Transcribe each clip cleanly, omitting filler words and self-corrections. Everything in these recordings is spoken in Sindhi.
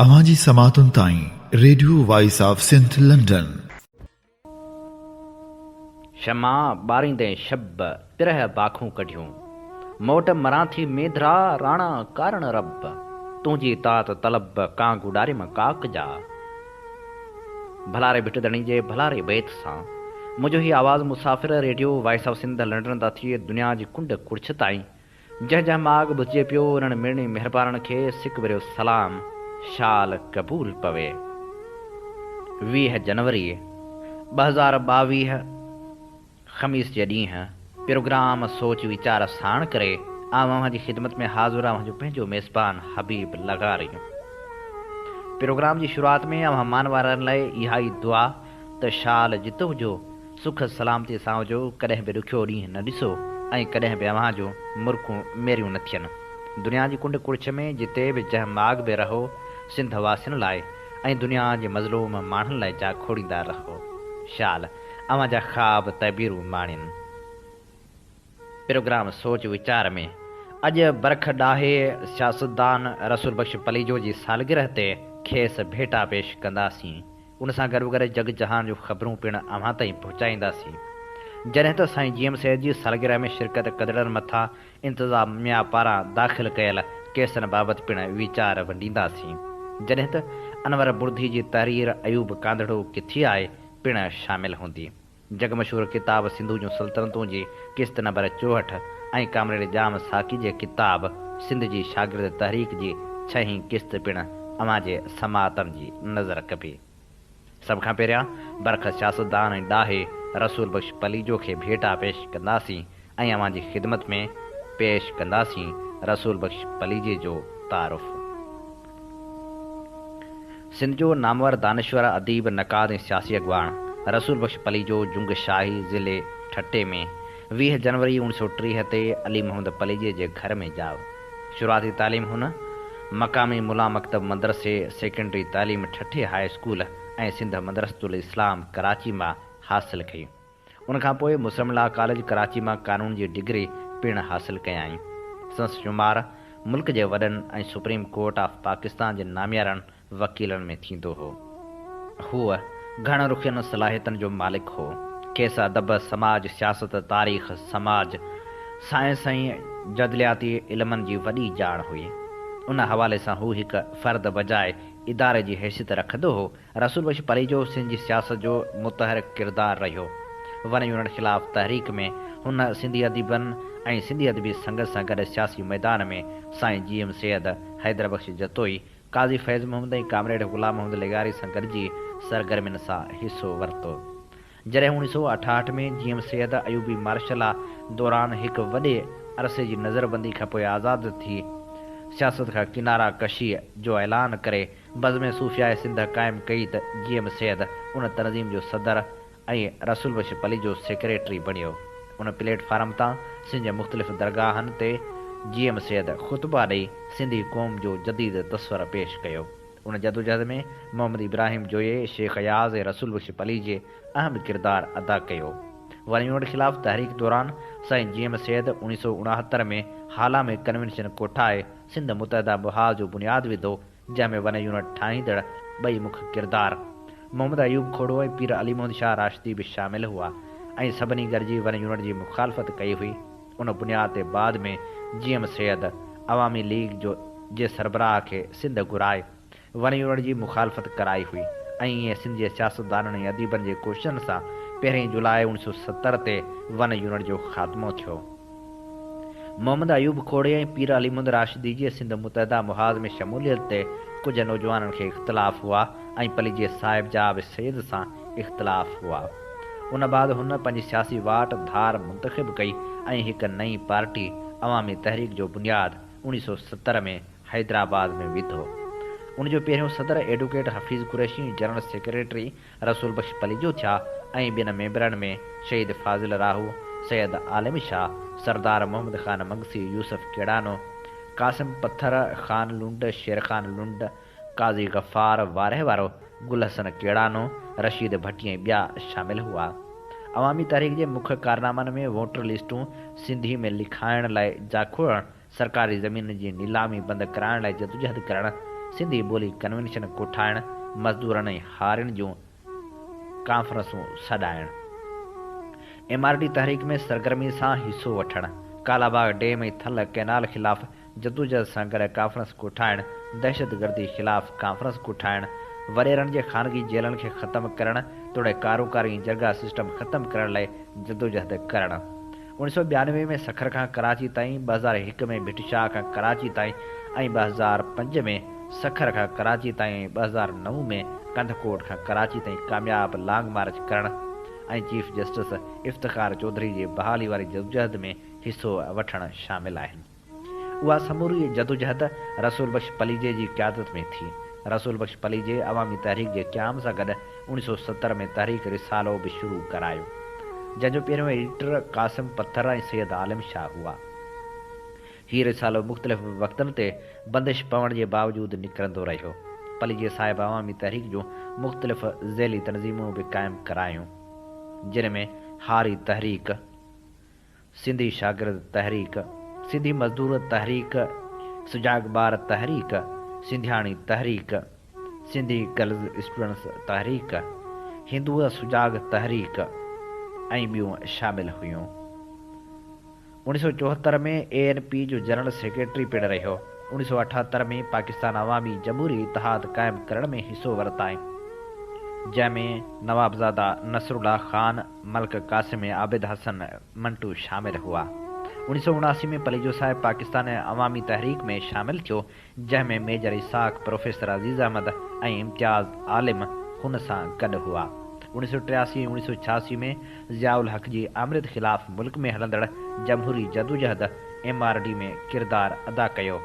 اوهان جي سماعتن تائين radio voice of Sindh London. شمع ٻاريندين شب، پرهه باکون ڪڍيون. موٽ مران ٿي مينڌرا، راڻا ڪارڻ رب. تنهنجي تات طلب، ڪانگ اڏاريم ڪاڪ جا. ڀلاري ڀٽ ڌڻي جي ڀلاري بيت سان منهنجو هي آواز مسافر radio voice of Sindh London تان ٿي دنيا جي ڪنڊ ڪڙڇ تائين جنهن جنهن ماڳ ٻڌجي پيو انهن مڙني مهربانن کي سڪ ڀريو سلام شال قبول پوي. 20 جنوري 2022 خميس جي ڏينهن پروگرام سوچ ويچار ساڻ ڪري آئون اوهان جي خدمت ۾ حاضر اوهان جو پنهنجو ميزبان حبيب لغاري. پروگرام جي شروعات ۾ اوهان مانوارن لاء اها ئي دعا ته شال جت هجو سک سلامتيء سان هجو، ڪڏهن به ڏکيو ڏينهن نه ڏسو ۽ ڪڏهن به اوهان جون مرڪون ميريون نه ٿين. دنيا جي ڪنڊ ڪڙڇ ۾ جتي به جنهن ماڳ به رهو، سنڌ واسين لاء ۽ دنيا جي مظلوم ماڻهن لاء جاکوڙيندا رهو. شال اوهان جا خواب تعبيرون ماڻين. پروگرام سوچ ويچار ۾ اڄ برک ڏاهي سياستدان رسول بخش پليجو جي سالگرهه تي کيس ڀيٽا پيش ڪنداسين. ان سان گڏوگڏ جڳ جهان جون خبرون پڻ اوهان تائين پهچائينداسين. جڏهن ته سائين جي ايم سيد جي سالگرهه ۾ شرڪت ڪندڙن مٿان انتظاميا پاران داخل ڪيل ڪيسن بابت پڻ ويچار ونڊينداسين. جڏهن ته انور بڙڌي جي تحرير ايوب ڪانڌڙو ڪٿي آهي پڻ شامل هوندي. جڳ مشهور ڪتاب سنڌو جون سلطنتون جي قسط نمبر 64 ۽ ڪامريڊ ڄام ساقي جي ڪتاب سنڌ جي شاگرد تحريڪ جي ڇهين قسط پڻ اوهان جي سماعتن جي نظر ڪبي. سڀ کان پهريان برک سياستدان ۽ ڏاهي رسول بخش پليجو کي ڀيٽا پيش ڪنداسين ۽ اوهان جي خدمت ۾ پيش ڪنداسين رسول بخش پليجي جو تعارف. سنڌ جو نامور دانشور، اديب، نقاد ۽ سياسي اڳواڻ رسول بخش پليجو جنگ شاهي ضلعي ٺٽي ۾ 20 جنوري 1930 تي علي محمد پليجي جي گهر ۾ ڄائو. شروعاتي تعليم هن مقامي ملان مڪتب مدرسي، سيڪنڊري تعليم ٺٽي هاء اسڪول ۽ سنڌ مدرسة الاسلام ڪراچي مان حاصل ڪئي. ان کان پوء مسلم لا ڪاليج ڪراچي مان قانون جي ڊگري پڻ حاصل ڪيائين. سندس شمار ملڪ جي وڏن ۽ سپريم ڪورٽ آف پاڪستان جي ناميارن وڪيلن ۾ ٿيندو هو. هو گهڻ رخين صلاحيتن جو مالڪ هو. کيس ادب، سماج، سياست، تاريخ، سماج، سائنس ۽ جدلياتي علمن جي وڏي ڄاڻ هئي. ان حوالي سان هو هڪ فرد بجاء اداري جي حيثيت رکندو هو. رسول بخش پليجو سنڌ جي سياست جو متحرڪ ڪردار رهيو. ون يونٽ خلاف تحريڪ ۾ هن سنڌي اديبن ۽ سنڌي ادبي سنگت سان گڏ سياسي ميدان ۾ سائين جي ايم سيد، حيدر بخش جتوئي، قاضي فيض محمد ۽ ڪامريڊ غلام محمد لغاري سان گڏجي سرگرمين سان حصو ورتو. جڏهن 1968 ۾ جي ايم سيد ايوبي مارشلا دوران هڪ وڏي عرصي جي نظربندي کانپوء آزاد ٿي سياست کان ڪنارا ڪشيء جو اعلان ڪري بزم صوفياء سنڌ قائم ڪئي ته جي ايم سيد ان تنظيم جو صدر ۽ رسول بخش پليجو سيڪريٽري بڻيو. ان پليٽ فارم تان سنڌ جي مختلف درگاهن تي جي ايم سيد خطبا ڏئي سنڌي قوم جو جديد تصور پيش ڪيو. ان جدوجهد ۾ محمد ابراهيم جويي، شيخ اياز ۽ رسول بخش پليجي اهم ڪردار ادا ڪيو. ون يونٽ خلاف تحريڪ دوران سائين جي ايم سيد 1969 ۾ هالا ۾ ڪنوينشن ڪوٺائي سنڌ متحده محاذ جو بنياد وڌو جنهن ۾ ون يونٽ ٺاهيندڙ ٻئي مک ڪردار محمد ايوب کوڙو ۽ پير علي محمد شاهه راشدي به شامل هئا ۽ سڀني گڏجي ون يونٽ جي مخالفت ڪئي هئي. ان بنياد تي بعد ۾ جي ايم سيد عوامي ليگ جو جي سربراهه کي سنڌ گهرائي ون يونٽ جي مخالفت ڪرائي هئي ۽ ائين سنڌ جي سياستدانن ۽ اديبن جي ڪوششن سان پهرين جولاء 1970 تي ون يونٽ جو خاتمو ٿيو. محمد ايوب کوڙي ۽ پير علي محمد راشدي جي سنڌ متحده محاذ ۾ شموليت تي ڪجهه نوجوانن کي اختلاف هئا ۽ پليجي صاحب جا به سيد سان اختلاف هئا. ان بعد هن پنهنجي سياسي واٽ ڌار منتخب ڪئي ۽ هڪ نئين پارٽي عوامي تحريڪ جو بنياد 1970 ۾ حيدرآباد ۾ وڌو. ان جو پهريون صدر advocate Hafeez Qureshi ۽ general secretary Rasool Bakhsh Palijo ٿيا ۽ ٻين ميمبرن ۾ شهيد فاضل راهو، سيد عالم شاهه، سردار محمد خان منگسي، يوسف ڪيڙانو، قاسم پٿر، خان لنڊ، شير خان لنڊ، قاضي غفار وارهه وارو، گل حسن ڪيڙانو، رشيد ڀٽي ۽ ٻيا شامل هئا. عوامي تحريڪ جي مک ڪارنامن ۾ ووٽر لسٽون سنڌي ۾ لکائڻ لاء جاکوڙڻ، سرڪاري زمينن جي نيلامي بند ڪرائڻ لاء جدوجهد ڪرڻ، سنڌي ٻولي ڪنوينشن ڪوٺائڻ، مزدورن ۽ هارين جون ڪانفرنسون سڏائڻ. ايم آر ڊي تحريڪ ۾ سرگرمي سان حصو وٺڻ، ڪالاباغ ڊيم ۽ ٿل ڪئنال خلاف جدوجهد سان گڏ ڪانفرنس ڪوٺائڻ، دهشتگردي خلاف ڪانفرنس ڪوٺائڻ، وڏيرن جي خانگي جيلن کي ختم ڪرڻ توڙي ڪاروڪاري ۽ جرڳا سسٽم ختم ڪرڻ لاء جدوجهد ڪرڻ. 1992 ۾ سکر کان ڪراچي تائين، 2001 ۾ ڀٽ شاهه کان ڪراچي تائين ۽ 2005 ۾ سکر کان ڪراچي تائين ۽ 2009 ۾ ڪنڌڪوٽ کان ڪراچي تائين ڪامياب لانگ مارچ ڪرڻ ۽ چيف جسٽس افتخار چوڌري جي بحالي واري جدوجهد ۾ حصو وٺڻ شامل آهن. اها سموري جدوجهد رسول بخش پليجي جي قيادت ۾ ٿي. رسول بخش پليجي عوامي تحريڪ جي قيام سان گڏ 1970 ۾ تحريڪ رسالو به شروع ڪرايو، جنهن جو پهريون ايڊيٽر قاسم پٿر ۽ سيد عالم شاهه هئا. هي رسالو مختلف وقتن تي بندش پوڻ جي باوجود نڪرندو رهيو. پليجي صاحب عوامي تحريڪ جون مختلف ذيلي تنظيمون به قائم ڪرايون، جن ۾ هاري تحريڪ، سنڌي شاگرد تحريڪ، سنڌي مزدور تحريڪ، سجاڳ ٻار تحريڪ، سنڌياڻي تحريڪ، سنڌي گرلز اسٽوڊنٽس تحريڪ، هندو سجاڳ تحريڪ ۽ ٻيون شامل هيون. 1974 ۾ اي اين پي جو جنرل سيڪريٽري پڻ رهيو. 1978 ۾ پاڪستان عوامي جمهوري اتحاد قائم ڪرڻ ۾ حصو ورتائين، جنهن ۾ نوابزاده نصرالله خان، ملڪ قاسم ۽ عابد حسن منٽو شامل هئا. 1979 ۾ پليجو صاحب پاڪستان عوامي تحريڪ ۾ شامل ٿيو، جنهن ۾ ميجر اسحاق، پروفيسر عزيز احمد ۽ امتياز عالم هن سان گڏ هئا. 1983 ۽ 1986 ۾ ضياء الحق جي آمريت خلاف ملڪ ۾ هلندڙ جمهوري جدوجهد، ايم آر ڊي، ۾ ڪردار ادا ڪيو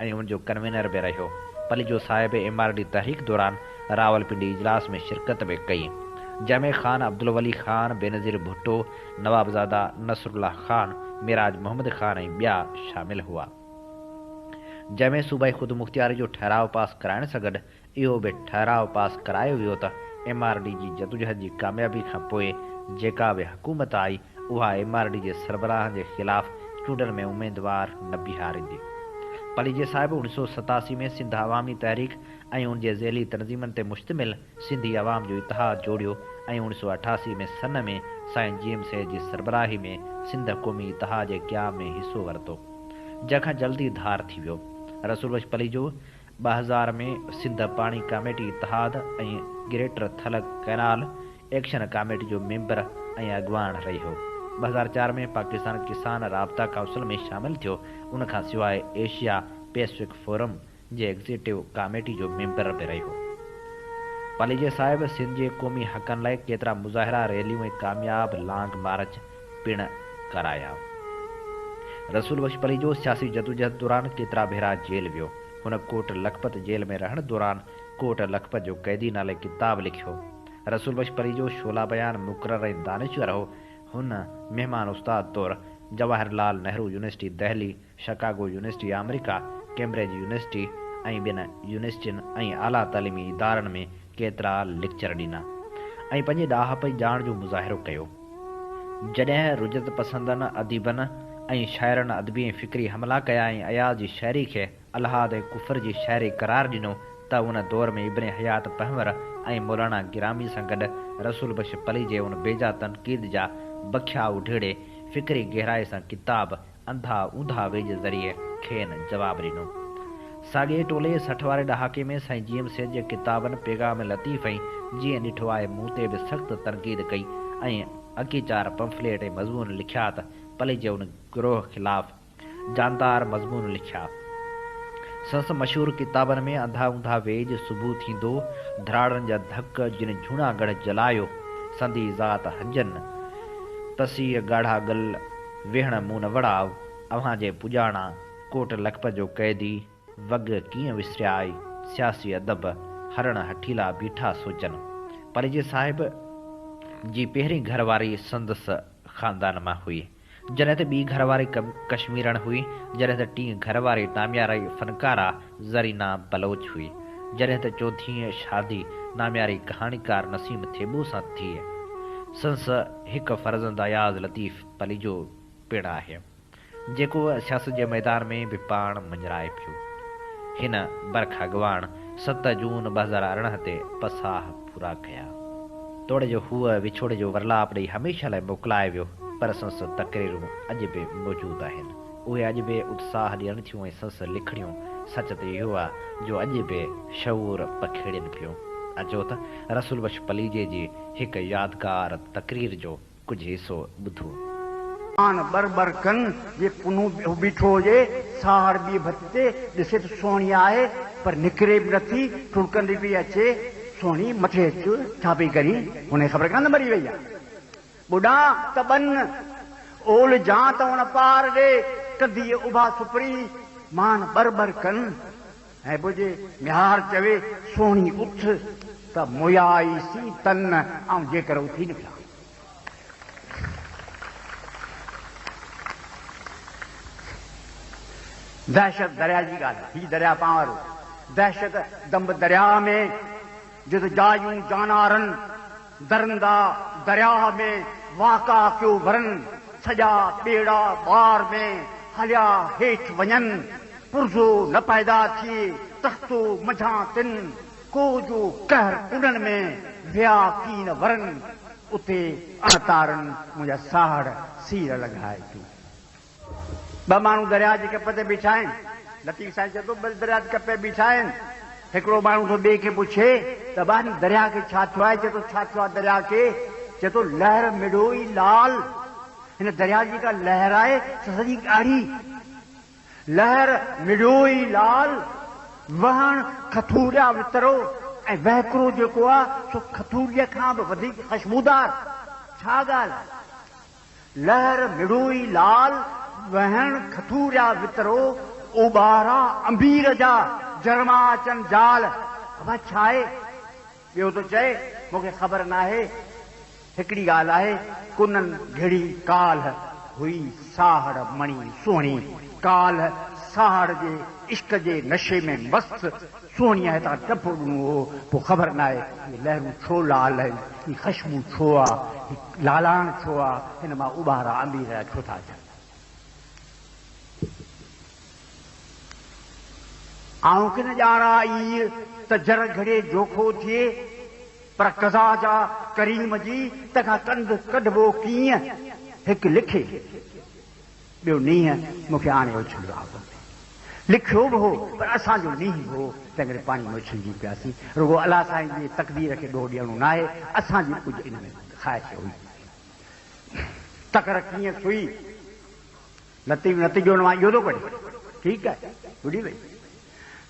۽ ان جو ڪنوينر به رهيو. پليجو صاحب ايم آر ڊي تحريڪ دوران راولپنڊي اجلاس ۾ شرڪت به ڪئي، جنهن ۾ خان عبدالولي خان، بينظير ڀٽو، نوابزاده نصرالله خان، معراج محمد خان ۽ ٻيا شامل هئا. جنهن ۾ صوبائي خودمختياري جو ٺهراء پاس ڪرائڻ سان گڏ اهو به ٺهراء پاس ڪرايو ويو ته ايم آر ڊي جي جدوجهد جي ڪاميابي کان پوء جيڪا به حڪومت آئي اها ايم آر ڊي جي سربراهن جي خلاف چونڊن ۾ اميدوار نه بيهاريندي. پليجي صاحب 1987 ۾ سنڌ عوامي تحريڪ ۽ ان جي ذيلي تنظيمن تي مشتمل سنڌي عوام جو اتحاد جوڙيو ۽ 1988 ۾ سن ۾ سائين جي ايم سيد جي سربراهي ۾ سنڌ قومي اتحاد جي قيام ۾ حصو ورتو، جنهن کان جلدي ڌار ٿي ويو. رسول بخش پليجو 2000 ۾ سنڌ پاڻي ڪاميٽي اتحاد ۽ greater Thal canal action committee جو ميمبر ۽ اڳواڻ رهيو. 2004 ۾ پاڪستان ڪسان رابطا ڪائونسل ۾ شامل ٿيو، ان کان سواء ايشيا پيسفڪ فورم جي ايگزيڪٽو ڪاميٽي جو ميمبر به رهيو. پليجي صاحب سنڌ جي قومي حقن لاء ڪيترا مظاهرا، ريليون ۽ ڪامياب لانگ مارچ پڻ ڪرايا. رسول بخش پليجو سياسي جدوجهد دوران ڪيترا ڀيرا جيل ويو. هن ڪوٽ لکپت جيل ۾ رهڻ دوران ڪوٽ لکپت جو قيدي نالي ڪتاب لکيو. رسول بخش پليجو شعلا بيان، مقرر ۽ دانشور هو. هن مهمان استاد طور Jawahar Lal Nehru university Delhi, Chicago university America, Cambridge university ۽ ٻين يونيورسٽين ۽ اعليٰ تعليمي ادارن ۾ ڪيترا ليڪچر ڏنا ۽ پنهنجي ڏاهپ ۽ ڄاڻ جو مظاهرو ڪيو. جڏهن رجعت پسندن اديبن ۽ شاعرن ادبي ۽ فڪري حملا ڪيا ۽ اياز جي شاعري کي الحاد ۽ ڪفر جي شاعري قرار ڏنو ته ان دور ۾ ابن حيات پنهور ۽ مولانا گرامي سان گڏ رسول بخش پليجي ان بيجا تنقيد جا بکيا اڍيڙي فڪري گهرائي سان ڪتاب انڌا اونڌا ويڄ ذريعي کين جواب ڏنو. ساڳئي ٽولي 60 واري ڏهاڪي ۾ سائين جي ايم سيد جي ڪتابن پيغام لطيف ۽ جيئن ڏٺو آهي مون تي به سخت تنقيد ڪئي ۽ اڪيچار پمفليٽ ۽ مضمون لکيا ته پليجي ان گروهه خلاف جاندار مضمون لکيا. سندس مشهور ڪتابن ۾ انڌا اونڌا ويڄ، صبح ٿيندو، ڌراڙن جا ڌڪ، جن جهونا ڳڙهه جلايو، سندي ذات هنجن، پسيء ڳاڙها ڳل، ويهڻ مون نه وڙاء، اوهان جي پڄاڻا، ڪوٽ لکپت جو قيدي، وڳ ڪيئن وسريائي، سياسي ادب، هرڻ هٺيلا بيٺا سوچن. پليجي صاحب جي پهرين گهر واري سندس خاندان مان هئي. جڏهن ته ٻي گهر واري ڪشميرڻ هئي، جڏهن ته ٽين گهر واري نامياري فنڪاره زرينا بلوچ هئي، جڏهن ته چوٿين شادي نامياري ڪهاڻيڪار نسيم ٿيٻو سان ٿي. سندس هڪ فرزند اياز لطيف پليجو پڻ آهي، جيڪو سياست جي ميدان ۾ به پاڻ مڃرائي پيو. هن برک اڳواڻ ست جون 2018 تي پساهه پورا ڪيا. توڙي جو هو وڇوڙي جو ورلاپ ڏئي هميشه لاء موڪلائي ويو، پر سندس تقريرون اڄ به موجود آهن. اهي اڄ به اتساهه ڏين ٿيون ۽ سندس لکڻيون سچ ته اهو آ جو اڄ به شعور پکيڙين پيون. اچو ته رسول بخش پليجي جي هڪ يادگار تقرير جو ڪجهه حصو ٻڌون. آن ٻر ٻر ڪن، جي پنهون بيٺو هجي، ساهڙ ٻيء ڀت تي، ڏسي ته سهڻي آهي، پر نڪري به نٿي، ٺڙڪندي پئي اچي، سهڻي، مٿي اچ، ڇا پئي ڪرين؟ هن کي خبر ڪانه ته مري وئي آهي. ٻڏان ته ٻن، اول جان ته ان پار ڏي، ڪنڌيء اڀا سپرين، مان ٻر ٻر ڪن. ۽ پوء جي ميهار چوي، سهڻي اٿ، ته مويا ئي سين تن، آئون جيڪر اٿي نڪران. دهشت درياء جي ڳالهه، هي درياء پان وارو، دهشت دنب درياء ۾، جت جايون جانارن، درندا درياء ۾، واڪا ڪيو ورن، سڄا ٻيڙا ٻار ۾، هليا هيٺ وڃن، پرزو نه پيدا ٿئي، تختو منجهان تن، ڪو جو قهر ڪنن ۾، ويا ڪين ورن، اتي اڻ تارن، منهنجا ساهڙ سير لنگهائي تون. ٻه ماڻهو درياء جي ڪپ تي بيٺا آهن. لطيف سائين چئي ٿو، ٻه درياء جي ڪپ تي بيٺا آهن. هڪڙو ماڻهو ٿو ٻئي کي پڇي ته ڀاء هن درياء کي ڇا ٿيو آهي؟ چئي ٿو، ڇا ٿيو آهي درياء کي؟ چئي ٿو، لهر مڙيو ئي لال. هن درياء جي جيڪا لهر آهي سا سڄي ڳاڙهي. لهر مڙيو ئي لال، وهڻ کٿوريا وترو ۽ وهڪرو جيڪو آهي سو کٿوريء کان به وڌيڪ خشبودار. ڇا ڳالهه آهي؟ لهر مڙوئي لال، وهڻ کٿوريا وترو، اوٻارا انبير جا، جرما اچن جال. بابا ڇا آهي؟ ٻيو ٿو چئي، مون کي خبر ناهي. هڪڙي ڳالهه آهي، ڪنن گهڙي ڪالهه هئي ساهڙ مڻي سهڻي. ڪالهه ساهڙ جي عشق جي نشي ۾ مست سهڻيء هتان ٽپو ڏنو هو، پوء خبر ناهي اهي لهرون ڇو لال آهن، هي خشبو ڇو آ، هي لالاڻ ڇو آ، هن مان اٻارا امير جا ڇو ٿا اچن. آئون ڪن ڄاڻان ايء ته جر گهڙي جوکو ٿئي، پر قضا جا ڪريم جي تنهن کان ڪنڌ ڪڍبو ڪيئن، هڪ لکي. ٻيو نينهن مون کي آڻي اڇليو آب ۾. لکيو به هو پر اسان جو نينهن به هو، تنهنڪري پاڻي ۾ اڇلجي پياسين. رڳو الله سائين جي تقدير کي ڏوهه ڏيڻو ناهي، اسان جي به ڪجهه ان ۾ خواهش هئي. تڪر ڪيئن سئي؟ لطيف نتيجو ان مان اهو ٿو ڪڍي. ٺيڪ آهي، ٻڏي وئي.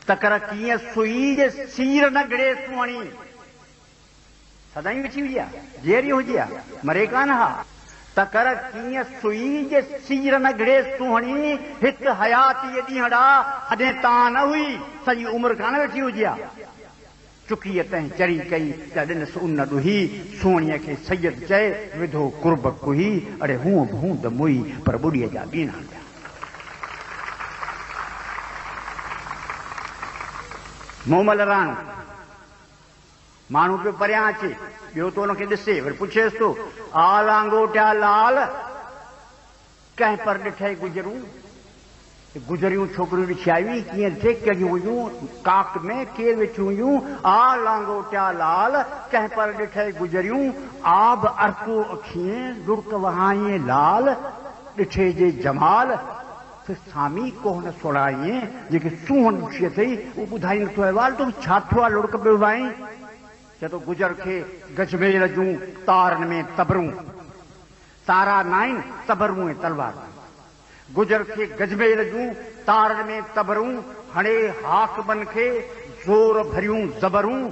تڪر ڪيئن سئي جي سير نه گهڙي سهڻي. سدائين ويٺي هجي ها، جيئري هجي ها، مري ڪانه ها. تڪر ڪيئن سوئي جي سير نه گهڙي سهڻي، هت حياتيء ڏينهڙا، هڏين تان نه هئي، سڄي عمر ڪانه ويٺي هجي ها. چڪيء تنهن چري ڪئي، جا ڏنس ان ڏوهي، سهڻيء کي سيد چئي، وڌو قرب ڪوهي، اڙي هونء به هوند موئي، پر ٻڏيء جا ٻيڻا پيا. مومل راڻو. ماڻهو پيو پريان اچي، ٻيو ٿو ان کي ڏسي، وري پڇيس ٿو، آ لانگوٽيا لال، ڪنهن پر ڏٺئي گجرون؟ گجريون ڇوڪريون ڏٺي آيون ئي ڪيئن ڏٺئي، ڪهڙيون هيون، ڪاڪ ۾ ڪير ويٺيون هيون؟ آ لانگوٽيا لال، ڪنهن پر ڏٺئي گجريون، آب ارڪو اکيين، لڙڪ وهائين لال، ڏٺي جي جمال. ته سامي ڪوهه نه سڻائين، جيڪي سونهن ڏٺي اٿئي، اهو ٻڌائين نٿو احوال، توکي ڇا ٿيو آ لڙڪ پيو وهائين؟ چئي ٿو گجر کي گجميل جون تارن ۾ تبرون، تارا ناهن تبرون ۽ تلوارون. گجر کي گجميل جون تارن ۾ تبرون، هڻي حاڪمن کي زور ڀريون زبرون،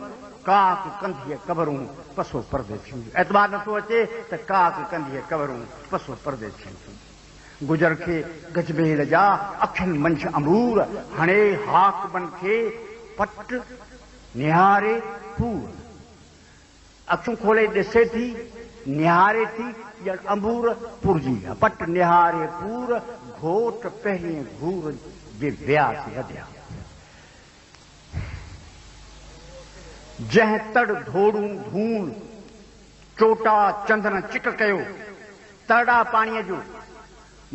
ڪاڪ ڪنڌيء قبرون، پسو پرديسيون جون. اعتبار نٿو اچي ته ڪاڪ ڪنڌيء قبرون، پسو پرديسيون جون. گجر کي گجميل جا اکين منجهه انبور، هڻي حاڪمن کي پٽ نهاري پور. اکيون کولي ڏسي ٿي، نهاري ٿي، ڄڻ انبور پورجي ويا. پٽ نهاري پور، گهوٽ پهرين گهور جي ويا سي وڌيا. جنهن تڙ ڌوڙون ڌون، چوٽا چندن چڪ ڪيو. ترڙا پاڻيء جو،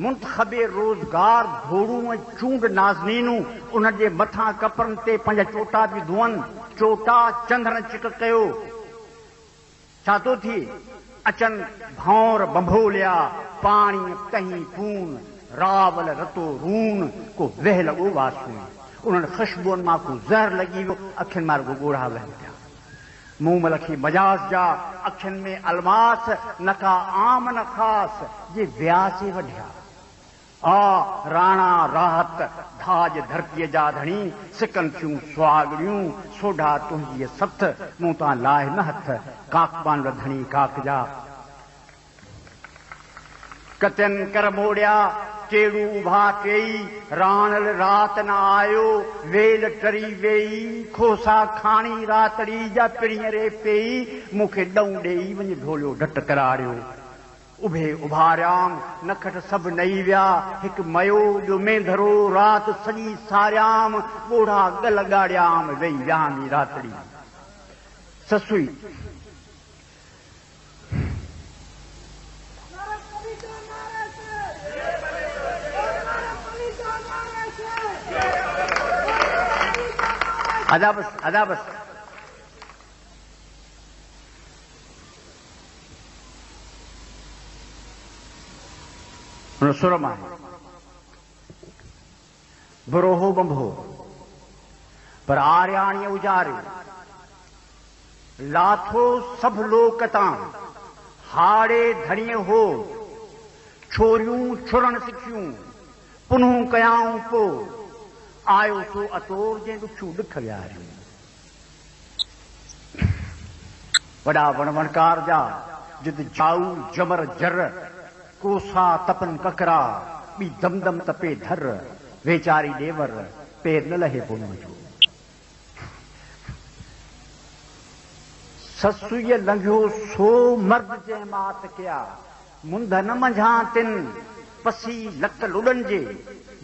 منتخب روزگار ڌوڙون ۽ چونڊ نازنينون انهن جي مٿان ڪپرن تي پنهنجا چوٽا پيون ڌوئن. چوٽا چندر چڪ ڪيو. ڇا ٿو ٿئي؟ اچن ڀونر ڀنڀوليا، پاڻيء تهين پون، راول رتو رون، ڪو وهه لڳو واسون. انهن خشبوئن مان ڪو زهر لڳي ويو، اکين مان رڳو ڳوڙها وهن پيا. مومل کي مجاز جا، اکين ۾ الماس، نه ڪا عام نه خاص، جي ويا سي وڍيا. آ راڻا راحت، ڌاڄ ڌرتيء جا ڌڻي، سڪن ٿيون سهاڳڻيون، سوڍا تنهنجيء سٿ، مون تان لاهه نه هٿ، ڪاڪبان رڌڻي ڪاڪ جا. ڪتين ڪر موڙيا، ٽيڙو اڀا ٽيئي، راڻل رات نه آيو، ويل ٽري ويئي، کوسا کاڻي راتڙي جا پرينء ري پيئي، مون کي ڏئون ڏيئي وڃ ڍوليو ڍٽ ڪراڙيو. اڀي اڀاريام، نکٽ سڀ نئي ويا، هڪ ميو ٻيو مينڌرو، رات سڄي ساريام، ڳوڙها ڳل ڳاڙيام، ويئي ويامي راتڙي. سسئي. ادا بس ادا بس. هن سر مان آهي. برو هو ٻنڀو، پر آرياڻيء اجاريو. لاٿو سڀ لوڪ تان، هاڙي ڌڻيء هو. ڇوريون ڇرڻ سکيون، پنهون ڪيائون پو. آيو سو اتور، جنهن ڏکيون ڏک ويهاريون. وڏا وڻ وڻڪار جا، جت جائو جمر جر، ڪوسا تپن ڪڪرا، ٻي دم دم تپي ڌر، ويچاري ڏيور، پير نه لهي پنهونء جو. سسئيء لنگهيو سو مرد جنهن مات ڪيا، منڌ نه منجهان تن، پسي لڪ لڏن جي،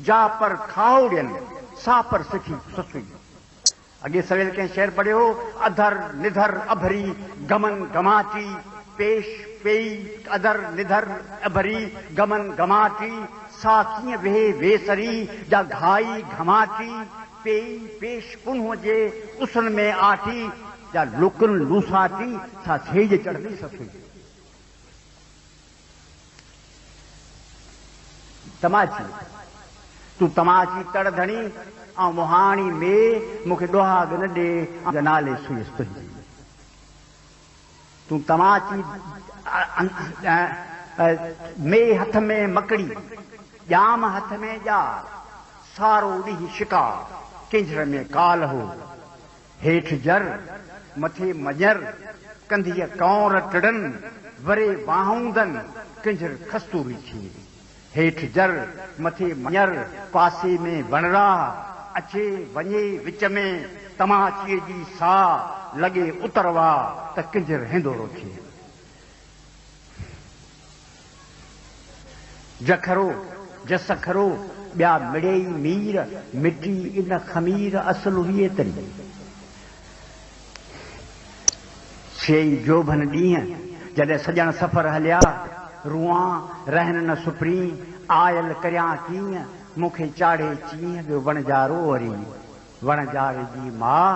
جا پر کائو ڏين، سا پر سکي سسئي. اڳي سويل ڪنهن شعر پڙهيو هو، اڌر نڌر اڀري، گمن گماٽي، پيش پيئي، اڌر نڌر اڀري، گمن گماٽي، سا ڪيئن ويهي ويسري، جا گهائي گهماٽي، پيئي پيش پنهونء جي اسن ۾ آٽي، جا لوڪن لوساٽي، سا سيج چڙهندي سسئي. تماچي، تون تماچي تڙ ڌڻي، آئون مهاڻي مي، مون کي ڏوهاڳ نه ڏي، آئون نالي سوئيس تنهنجي. تون تماچي مي هٿ ۾ مڪڙي، ڄام هٿ ۾ ڄار، سارو ڏينهن شڪار، ڪينجهر ۾ ڪال هو. هيٺ جر، مٿي مڃر، ڪنڌيء ڪنور ٽڙن، وري واهوندن، ڪنجهر کستوري ٿئي. هيٺ جر، مٿي مڃر، پاسي ۾ وڻراهه، اچي وڃي وچ ۾، تماچيء جي سا، لڳي اتر وا، ته ڪنجهر هندورو ٿئي. جکرو، جسکرو، ٻيا مڙيئي مير، مٽي ان خمير، اصل هئي ايتري. سيئي جوڀن ڏينهن، جڏهن سڄڻ سفر هليا، روئان، رهن نه سپرين، آيل ڪريان ڪيئن، مون کي چاڙهي چينهن، ٻيو وڻجارو وري. وڻجاري جي ماء،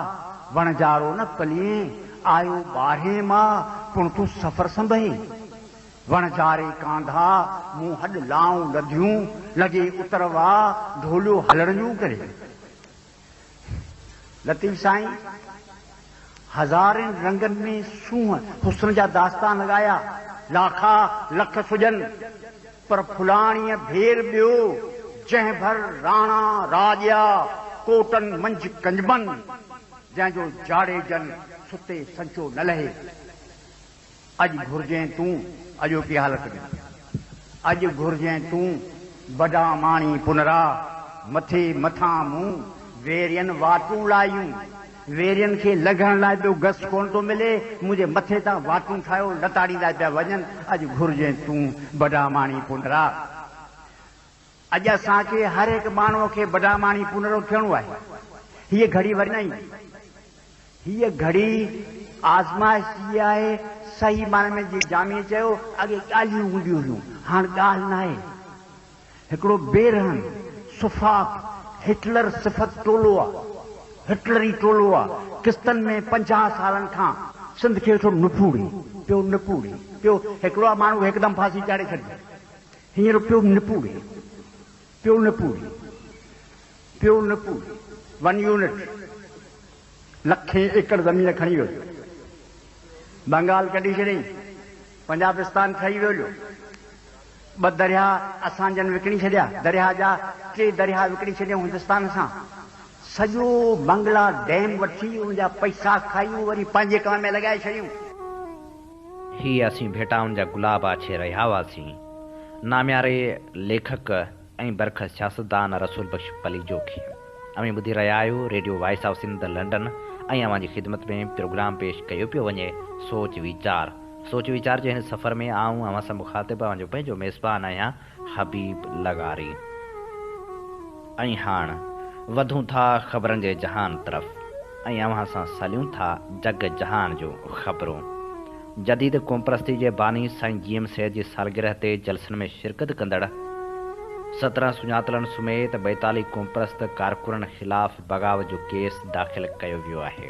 وڻجارو نه پلين، آيو ٻارهين ماء، پڻ تون سفر سنڀهين. وڻجاري ڪانڌا، مون هڏ لائون لڌيون، لڳي اتر واء، ڍوليو هلڻ جون ڪري. لطيف سائين هزارين رنگن ۾ سونهن حسن جا داستان ڳايا، لاکا لک سجن، پر ڦلاڻيء ڀير ٻيو، جنهن ڀر راڻا راڄيا، ڪوٽن منجهه ڪنجبن، جنهن جو جاڙيجن ستي سنچو نه لهي. اڄ گهرجين تون اڄوڪي حالت ۾، اڄ گهرجين تون بڊاماڻي پنرا، مٿي مٿان مون ويرين واٽون لايون، ويرين کي لنگهڻ لاء ٻيو گس ڪونه ٿو ملي، منهنجي مٿي تان واٽون ٺاهيو لتاڙيندا پيا وڃن، اڄ گهرجين تون بڊاماڻي پنرا. اڄ اسان کي هر هڪ ماڻهوء کي بڊاماڻي پنرو ٿيڻو آهي. هيء گهڙي وري نه ايندي. هيء گهڙي آزمائش جي آهي. صحيح معنيٰ ۾ جيئن جاميء چيو، اڳي ڳالهيون هونديون هيون، هاڻ ڳالهه ناهي. هڪڙو بي رحم، سفاڪ، هٽلر صفت ٽولو آ. هٽلري ٽولو آ. قسطن ۾ 50 سالن کان سنڌ کي ويٺو نپوڙي، پيو نپوڙي، پيو. هڪڙو آ ماڻهو کي هڪدم ڦاسي چاڙهي ڇڏجي. هينئر پيو نپوڙي، پيو نپوڙي، پيو نپوڙي. ون يونٽ لکين ايڪڙ زمين کڻي ويو. بنگال ڪڍي ڇڏيائين. پنجابستان ٺهي ويو هليو. ٻه درياهه اسان جن وڪڻي ڇڏيا، درياهه جا ٽي درياهه وڪڻي ڇڏيائون هندستان سان. سڄو منگلا ڊيم وٺي ان جا پئسا کائي وري پنهنجي ڪم ۾ لڳائي ڇڏيون. هي اسين ڀيٽائن جا گلاب آڇي رهيا هئاسين. نامياري ليکڪ ۽ برک سياستدان رسول بخش پليجو کي. اوهين ٻڌي رهيا آهيو radio voice of Sindh London ۽ اوهان جي خدمت ۾ پروگرام پيش ڪيو پيو وڃي سوچ ويچار. سوچ ويچار جي هن سفر ۾ آئون اوهان سان مخاطب اوهان جو پنهنجو ميزبان آهيان حبيب لغاري. ۽ هاڻ وڌون ٿا خبرن جي جهان طرف ۽ اوهان سان سليون ٿا جڳ جهان جون خبرون. جديد قومپرستي جي باني سائين جي ايم سيد جي سالگرهه تي جلسن ۾ شرڪت ڪندڙ 17 سڃاتلن سميت 42 قومپرست ڪارڪنن خلاف بغاوت جو ڪيس داخل ڪيو ويو آهي.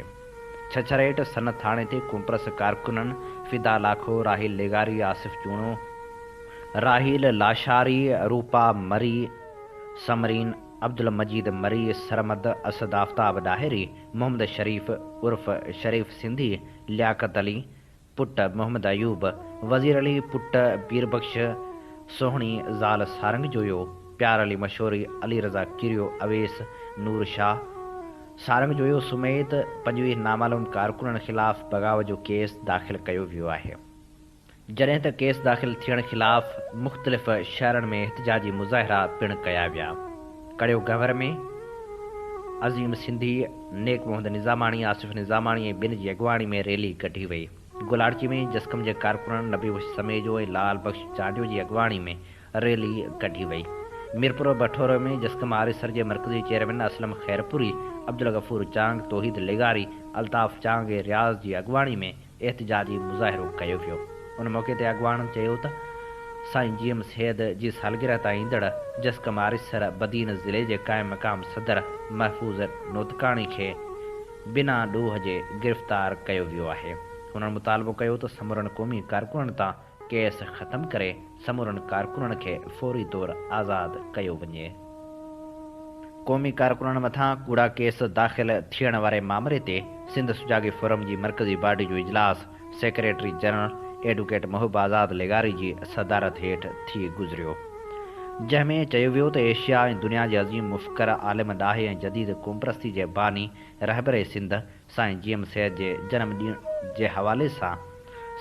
ڇڇر هيٺ سن ٿاڻي تي قومپرست ڪارڪنن فدا لاکو، راحيل لغاري، آصف چوڻو، راحيل لاشاري، روپا مري، ثمرين، عبدالمجيد مري، سرمد، اسد آفتاب ڏاهري، محمد شريف عرف شريف سنڌي، لياقت علي پٽ محمد ايوب، وزير علي پٽ پير بخش، سهڻي زال سارنگ جويو، پيار علي مشوري، علي رضا ڪيريو، اويس، نور شاهه، سارنگ جويو سميت 25 نامعلوم ڪارڪنن خلاف بغاوت جو ڪيس داخل ڪيو ويو آهي. جڏهن ته ڪيس داخل ٿيڻ خلاف مختلف شهرن ۾ احتجاجي مظاهرا پڻ ڪيا ويا. ڪڙيو گهنور ۾ عظيم سنڌي، نيڪ محمد نظاماڻي، آصف نظاماڻي ۽ ٻين جي اڳواڻي ۾ ريلي ڪڍي وئي. گولاڙچي ۾ جسقم جي ڪارڪنن نبي بخش سميجو ۽ لعل بخش چانڊيو جي اڳواڻي ۾ ريلي ڪڍي وئي. ميرپور بٺورو ۾ جسقم آريسر جي مرڪزي چيئرمين اسلم خيرپوري، عبدالغفور چانگ، توحيد لغاري، الطاف چانگ ۽ رياض جي اڳواڻي ۾ احتجاجي مظاهرو ڪيو ويو. ان موقعي تي اڳواڻن چيو ته سائين جي ايم سيد جي سالگرهه تان ايندڙ جسقم آريسر بدين ضلعي جي قائم مقام صدر محفوظ نوتڪاڻي کي بنا ڏوهه جي گرفتار ڪيو ويو آهي. هنن مطالبو ڪيو ته سمورن قومي ڪارڪنن تان ڪيس ختم ڪري سمورن ڪارڪنن کي فوري طور آزاد ڪيو وڃي. قومي ڪارڪنن مٿان ڪوڙا ڪيس داخل ٿيڻ واري مامري تي سنڌ سجاڳي فورم جي مرڪزي باڊي جو اجلاس secretary general advocate Mohib Azad لغاري جي صدارت هيٺ ٿي گذريو جنهن ۾ چيو ويو ته ايشيا ۽ دنيا جي عظيم مفڪر، عالم، ڏاهي ۽ جديد قومپرستي جي باني رهبر سنڌ سائين جي ايم سيد جي جنم ڏينهن جي حوالي سان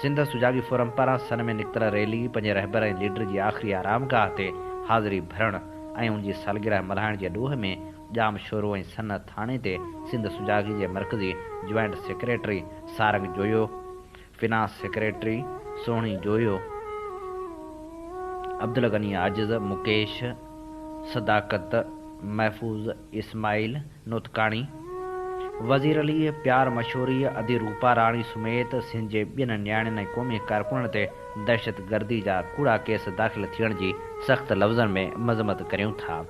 سنڌ سجاڳي فورم پاران سن ۾ نڪتل ريلي پنهنجي رهبر ۽ ليڊر جي آخري آرامگاهه تي حاضري ڀرڻ ۽ ان جي سالگرهه ملهائڻ جي ڏوهه ۾ ڄام شورو ۽ سن ٿاڻي تي سنڌ سجاڳي جي مرڪزي joint secretary Sarang Joyo, finance secretary Sohni Joyo, Abdulghani Ajiz, Mukesh, Sadaqat, Mahfooz Ismail Notkani, Wazir Ali, Pyar Mashori, ادي روپا راڻي سميت سنڌ جي ٻين نياڻين ۽ قومي ڪارڪنن تي دهشتگردي جا ڪوڙا ڪيس داخل ٿيڻ جي سخت لفظن ۾ مذمت ڪريون ٿا.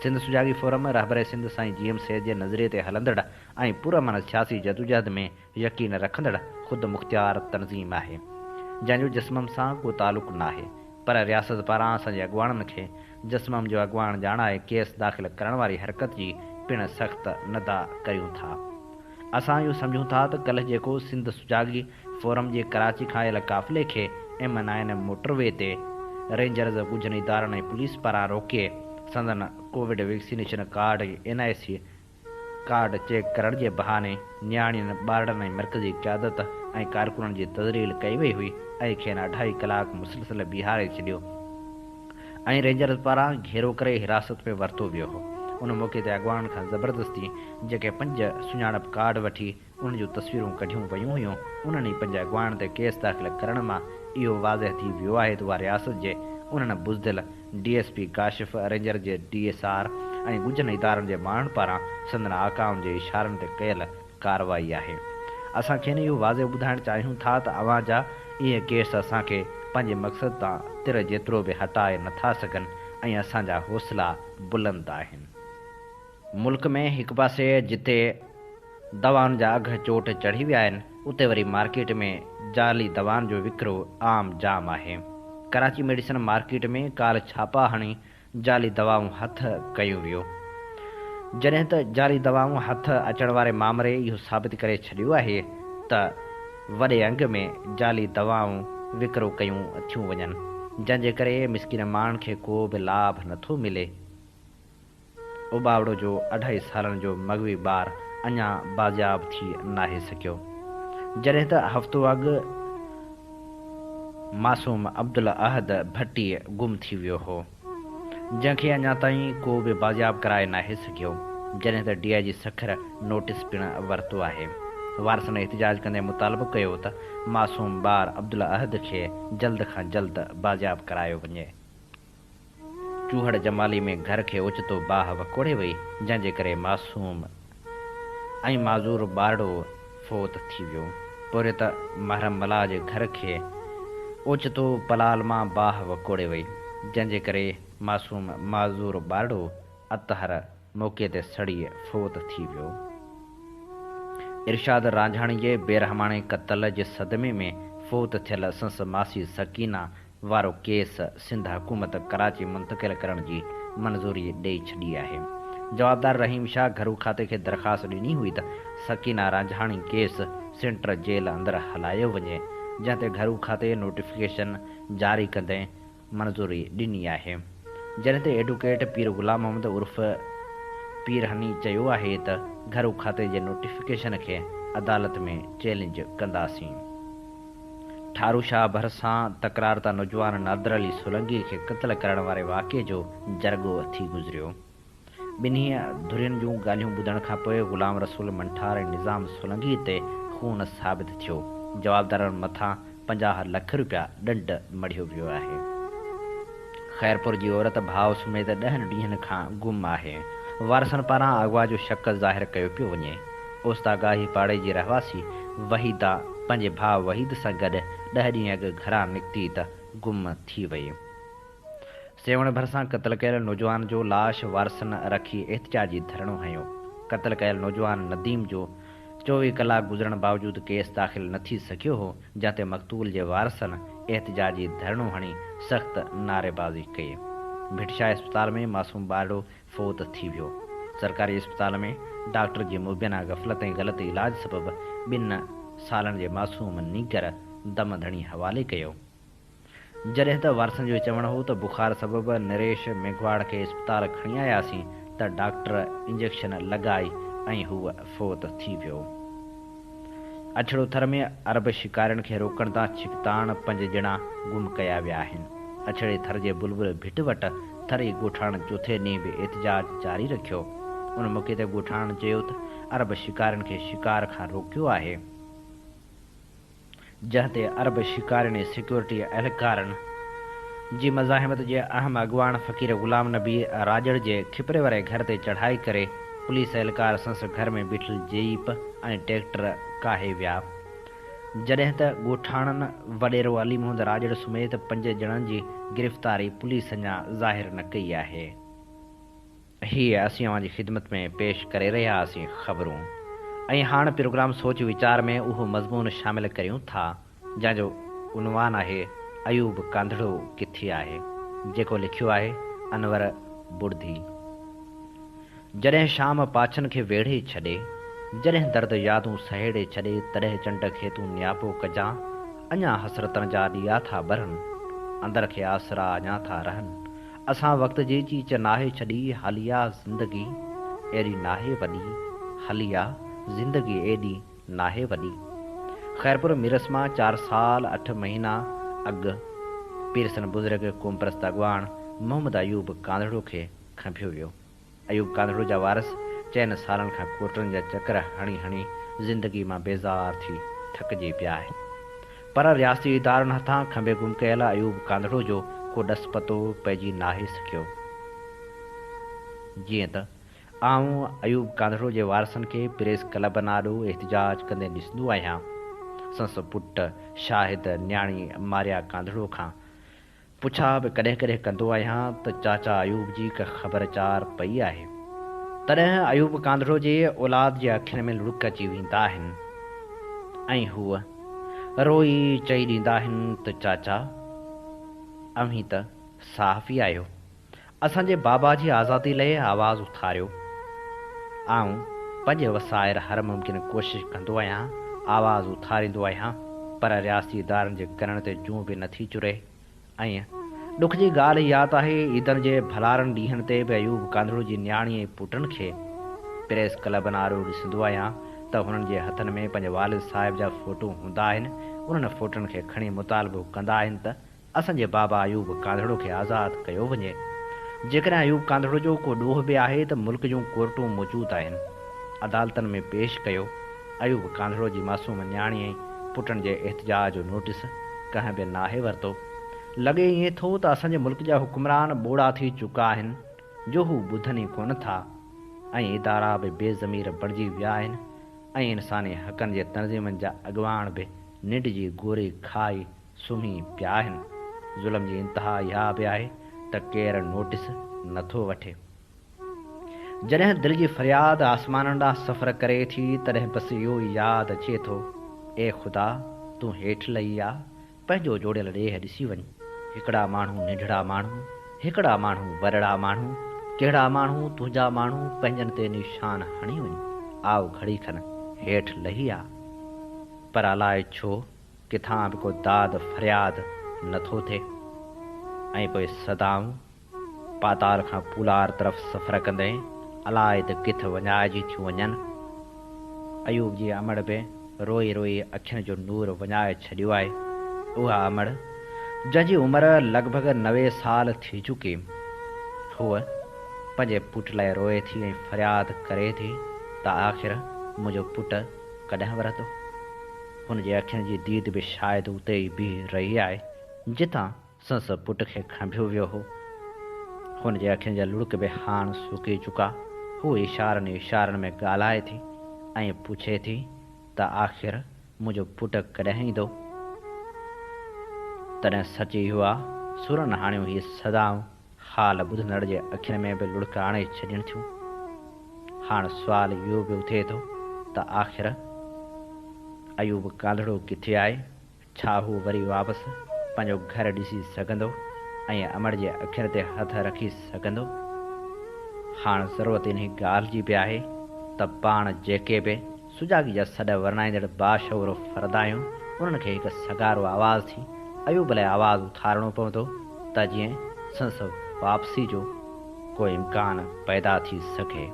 سنڌ سجاڳي فورم رهبر سنڌ سائين جي ايم سيد جي نظريي تي هلندڙ ۽ پرامن سياسي جدوجهد ۾ يقين رکندڙ خود مختيار تنظيم آهي، جنهن جو جسمم سان ڪو تعلق ناهي، پر رياست پاران اسان جي اڳواڻن کي جسمم جو اڳواڻ ڄاڻائي ڪيس داخل ڪرڻ واري حرڪت جي پڻ سخت نندا ڪريون ٿا. اسان اهو سمجهون ٿا ته ڪلهه جيڪو سنڌ سجاڳي فورم جي ڪراچي کان آيل قافلي کي ايم نائن موٽر وي تي رينجرز، ڳجهن ادارن ۽ پوليس پاران روڪي سندن ڪووڊ ويڪسينيشن ڪارڊ ۽ اين آء سي ڪارڊ چيڪ ڪرڻ جي بهاني نياڻين، ٻارڙن ۽ مرڪزي قيادت ۽ ڪارڪنن جي تذليل ڪئي وئي هئي ۽ کين اڍائي ڪلاڪ مسلسل بيهاري ڇڏيو ۽ رينجرز پاران گهيرو ڪري حراست ۾ ورتو ويو هو. ان موقعي تي اڳواڻن کان زبردستي جيڪي پنج سڃاڻپ ڪارڊ وٺي انهن جون تصويرون ڪڍيون ويون هيون، انهن ئي پنج اڳواڻن تي ڪيس داخل ڪرڻ مان اهو واضح ٿي ويو آهي ته اها رياست جي انهن بزدل D S P Kashif, ranger جي ڊي ايس آر ۽ ڳجهن ادارن جي ماڻهن پاران سندن آقائن جي اشارن تي ڪيل ڪارروائي آهي. اسان کين اهو واضح ٻڌائڻ چاهيون ٿا ته اوهان جا اهي ڪيس اسان کي پنهنجي مقصد تان تر جيترو به هٽائي نه ٿا سگهن ۽ اسان جا حوصلا بلند آهن. ملڪ ۾ هڪ پاسي جتي دوائن جا اگهه چوٽ چڙهي ويا آهن، اتي وري مارڪيٽ ۾ جعلي دوائن جو وڪرو عام جام آهي. ڪراچي ميڊيسن مارڪيٽ ۾ ڪالهه ڇاپا هڻي جعلي دوائون هٿ ڪيون ويو. جڏهن ته جعلي دوائون هٿ اچڻ واري مامري اهو ثابت ڪري ڇڏيو آهي ته وڏي انگ ۾ جعلي دوائون وڪرو ڪيون ٿيون وڃن، جنهن جي ڪري مسڪين ماڻهن کي ڪو به لاڀ نٿو ملي. اوٻاوڙو جو اڍائي سالن جو مغوي ٻار اڃا بازياب ٿي ناهي سگهيو. جڏهن ته هفتو اڳ معصوم عبدالاحد ڀٽي گم ٿي ويو هو، جنهن کي اڃا تائين ڪو به بازياب ڪرائي ناهي سگهيو، جڏهن ته ڊي I جي سکر نوٽيس پڻ ورتو آهي. وارثن احتجاج ڪندي مطالبو ڪيو ته معصوم ٻار عبدالاحد کي جلد کان جلد بازياب ڪرايو وڃي. چوهڙ جمالي ۾ گهر کي اوچتو باهه وڪوڙي وئي، جنهن جي ڪري معصوم ۽ معذور ٻارڙو فوت ٿي ويو. پورهيت محرم ملاح جي گهر کي اوچتو پلال مان باهه وڪوڙي وئي، جنهن جي ڪري معصوم معذور ٻارڙو اطهر موقعي تي سڙي فوت ٿي ويو. ارشاد رانجهاڻي جي بيرحماڻي قتل جي صدمي ۾ فوت ٿيل سنس ماسي سڪينه وارو ڪيس سنڌ حڪومت ڪراچي منتقل ڪرڻ جي منظوري ڏئي ڇڏي آهي. جوابدار رحيم شاهه گهرو کاتي کي درخواست ڏني هئي ته Sakina Ranjhani case centre jail اندر هلايو وڃي، جنهن تي گهرو کاتي نوٽيفڪيشن جاري ڪندي منظوري ڏني آهي. جڏهن ته ايڊوڪيٽ پير غلام محمد عرف پير هني چيو آهي ته گهرو کاتي جي نوٽيفڪيشن کي عدالت ۾ چئلينج ڪنداسين. ٺارو شاهه ڀرسان تڪرار تان نوجوان نادر علي سولنگي کي قتل ڪرڻ واري واقعي جو جرڳو ٿي گذريو. ٻنهي ڌرين جون ڳالهيون ٻڌڻ کانپوء غلام رسول منٺار ۽ نظام سولنگي تي خون ثابت ٿيو. جوابدارن مٿان 50 لک رپيا ڏنڊ مڙهيو ويو آهي. خيرپور جي عورت ڀاء سميت ڏهن ڏينهن کان گم آهي. وارثن پاران اغوا جو شڪ ظاهر ڪيو پيو وڃي. اوستاگاهي پاڙي جي رهواسي وحيده پنهنجي ڀاء وحيد سان گڏ ڏهه ڏينهن اڳ گهران نڪتي ته گم ٿي وئي. سيوهڻ ڀرسان قتل ڪيل نوجوان جو لاش وارثن رکي احتجاجي ڌرڻو هنيو. قتل ڪيل نوجوان نديم جو 24 ڪلاڪ گذرڻ باوجود ڪيس داخل نه ٿي سگهيو هو، جنهن تي مقتول جي وارثن احتجاجي ڌرڻو هڻي سخت نعريبازي ڪئي. ڀٽ شاهه اسپتال ۾ معصوم ٻارڙو فوت ٿي ويو. سرڪاري اسپتال ۾ ڊاڪٽر جي مبينا غفلت ۽ غلط علاج سبب ٻن سالن جي معصوم نينگر دم ڌڻي حوالي ڪيو. جڏهن ته وارثن جو چوڻ هو ته بخار سبب نريش ميگهواڙ کي اسپتال کڻي آياسين ته ڊاڪٽر انجيڪشن لڳائي ۽ هو فوت ٿي ويو. اڇڙو ٿر ۾ عرب شڪارين کي روڪڻ تان ڇڪتاڻ پنج ڄڻا گم ڪيا ويا آهن. اڇڙي ٿر جي بلبل ڀٽ وٽ ٿري ڳوٺاڻن چوٿين ڏينهن به احتجاج جاري رکيو. ان موقعي تي ڳوٺاڻن چيو ته عرب شڪارين کي شڪار کان روڪيو آهي. جنهن تي عرب شڪارين ۽ سيڪيورٽي اهلڪارن جي مزاحمت جي اهم اڳواڻ فقير غلام نبي راڄڙ جي کپري واري گهر تي چڙهائي ڪري پوليس اهلڪار سنس گهر ۾ بيٺل جيپ ۽ ٽريڪٽر ڪاهي ويا جڏهن ته ڳوٺاڻن وڏيرو علي محمد راڄڙ سميت پنج ڄڻن جي گرفتاري پوليس اڃا ظاهر نه ڪئي آهي. هي اسين اوهان جي خدمت ۾ پيش ڪري رهيا هئاسين خبرون ۽ هاڻ پروگرام سوچ ويچار ۾ اهو مضمون شامل ڪريون ٿا جنهن جو عنوان آهي ايوب ڪانڌڙو ڪٿي آهي جيڪو لکيو آهي انور بڙڌي. جڏهن شام پاڇن کي ويڙهي ڇڏي، جڏهن درد يادون سهيڙي ڇڏي تڏهن چنڊ کي تون نياپو ڪجان اڃا حسرتن جا ڏيئا ٿا ٻرن اندر کي آسرا اڃا ٿا رهن. اسان وقت جي چيچ ناهي ڇڏي هلي آ زندگي ايڏي ناهي وڏي هلي آ زندگي ايڏي ناهي وڏي خيرپور ميرس مان چار سال اٺ مهينا اڳ پيرسن بزرگ قومپرست اڳواڻ محمد ايوب ڪانڌڙو کي کنڀيو ويو. ايوب ڪانڌڙو جا وارث چئن سالن کان ڪورٽن جا چڪر هڻي هڻي زندگي مان بيزار ٿي ٿڪجي پيا آهن. پر رياستي ادارن هٿان کنڀي گم ڪيل ايوب ڪانڌڙو جو ڪو ڏس پتو پئجي ناهي سگهيو. جيئن ته آئون ايوب ڪانڌڙو جي وارثن کي پريس ڪلبن آڏو احتجاج ڪندي ڏسندو آهيان. سندس پٽ شاهد نياڻي ماريا ڪانڌڙو کان. پڇا به ڪڏهن ڪڏهن ڪندو آهيان ته چاچا ايوب جي ڪا خبر چار پئي آهي. تڏهن ايوب ڪانڌڙو جي اولاد جي اکين ۾ لڙڪ اچي ويندا آهن ۽ هو روئي چئي ڏيندا آهن ته چاچا اوهين ته صحافي آهيو، اسان جي بابا جي آزادي لئه آواز اٿاريو. آئون پنهنجي وسائر هر ممڪن ڪوشش ڪندو آهيان، آواز اٿاريندو آهيان، پر رياستي ادارن جي ڪنن تي جون به نٿي چري. ۽ ڏک جي ڳالهه اها ته آهي عيدن جي ڀلارن ڏينهن تي به ايوب ڪانڌڙو جي نياڻي ۽ پٽن کي پريس ڪلبن آڏو ڏسندو آهيان ته هنن جي هٿن ۾ پنهنجي والد صاحب جا فوٽو هوندا آهن، انهن فوٽن کي کڻي مطالبو ڪندا آهن ته اسان جي بابا ايوب ڪانڌڙو کي آزاد ڪيو وڃي. جيڪڏهن ايوب ڪانڌڙو جو ڪو ڏوهه به آهي ته ملڪ جون ڪورٽون موجود آهن. عدالتن ۾ پيش ڪيو. ايوب ڪانڌڙو جي معصوم نياڻي ۽ پٽن جي احتجاج جو نوٽيس ڪنهن به ناهي ورتو. لڳي ائين ٿو ته اسان جي ملڪ جا حڪمران ٻوڙا ٿي چڪا آهن جو هو ٻڌن ئي ڪونه ٿا ۽ ادارا به بي ضمير بڻجي ويا آهن ۽ انساني حقن جي تنظيمن جا اڳواڻ به ننڊ جي گوري کائي سمهي پيا آهن. ظلم جي انتها اها به آهي ته ڪير نوٽيس نه ٿو وٺي. جڏهن دل جي فرياد آسمانن ڏانهن سفر ڪري ٿي تڏهن بس اهو ئي ياد اچي ٿو، اي خدا تون هيٺ لهي آ، پنهنجو جوڙيل ڏيهه ڏسي وڃ. هڪڙا ماڻهو ننڍڙا ماڻهو، هڪڙا ماڻهو وڏڙا ماڻهو، ڪهڙا ماڻهو تنهنجا ماڻهو پنهنجن تي نشان هڻي وڃ، آء گهڙي کن هيٺ لهي آ. پر الائي ڇو ڪٿان به ڪو داد فرياد نه ٿو ٿئي ۽ پوء صدائون پاتال کان پولار طرف سفر ڪندي الائي ته ڪٿ وڃائجي ٿيون وڃن. ايوب جي امڙ به روئي روئي اکين جو نور وڃائي ڇڏيو آهي. اها امڙ جنهن جي عمر لڳ ڀڳ 90 سال ٿي چڪي. هوء پنهنجي پٽ لاء روئي ٿي ۽ فرياد ڪري ٿي ته آخر منهنجو پٽ ڪڏهن ورندو؟ هن جي اکين جي ديد به شايد اتي ئي بيهي رهي آهي، جتان سندس پٽ کي کنڀيو ويو هو. هن جي اکين جا لڙڪ به هاڻ سڪي چڪا. هوء اشارن ئي اشارن ۾ ڳالهائي ٿي ۽ پڇي ٿي ته آخر منهنجو پٽ ڪڏهن ايندو؟ تڏهن سچ اهو آ، سورن هاڻيون هي صدائون حال ٻڌندڙ جي اکين ۾ به لڙڪ آڻي ڇڏين ٿيون. هاڻ سوال اهو به اٿي ٿو ته آخر ايوب ڪانڌڙو ڪٿي آهي؟ ڇا هو وري واپس پنهنجو گهر ڏسي سگهندو ۽ امڙ جي اکين تي هٿ رکي سگهندو؟ هاڻ ضرورت انهي ڳالهه جي به آهي ته پاڻ جيڪي به سجاڳي جا سڏ ورنائيندڙ باشعور فرد آهيون، انهن کي هڪ سگهارو آواز ٿي ايوب لاء آواز اٿارڻو پوندو ته جيئن سندس واپسي جو ڪو امڪان پيدا ٿي سگهي.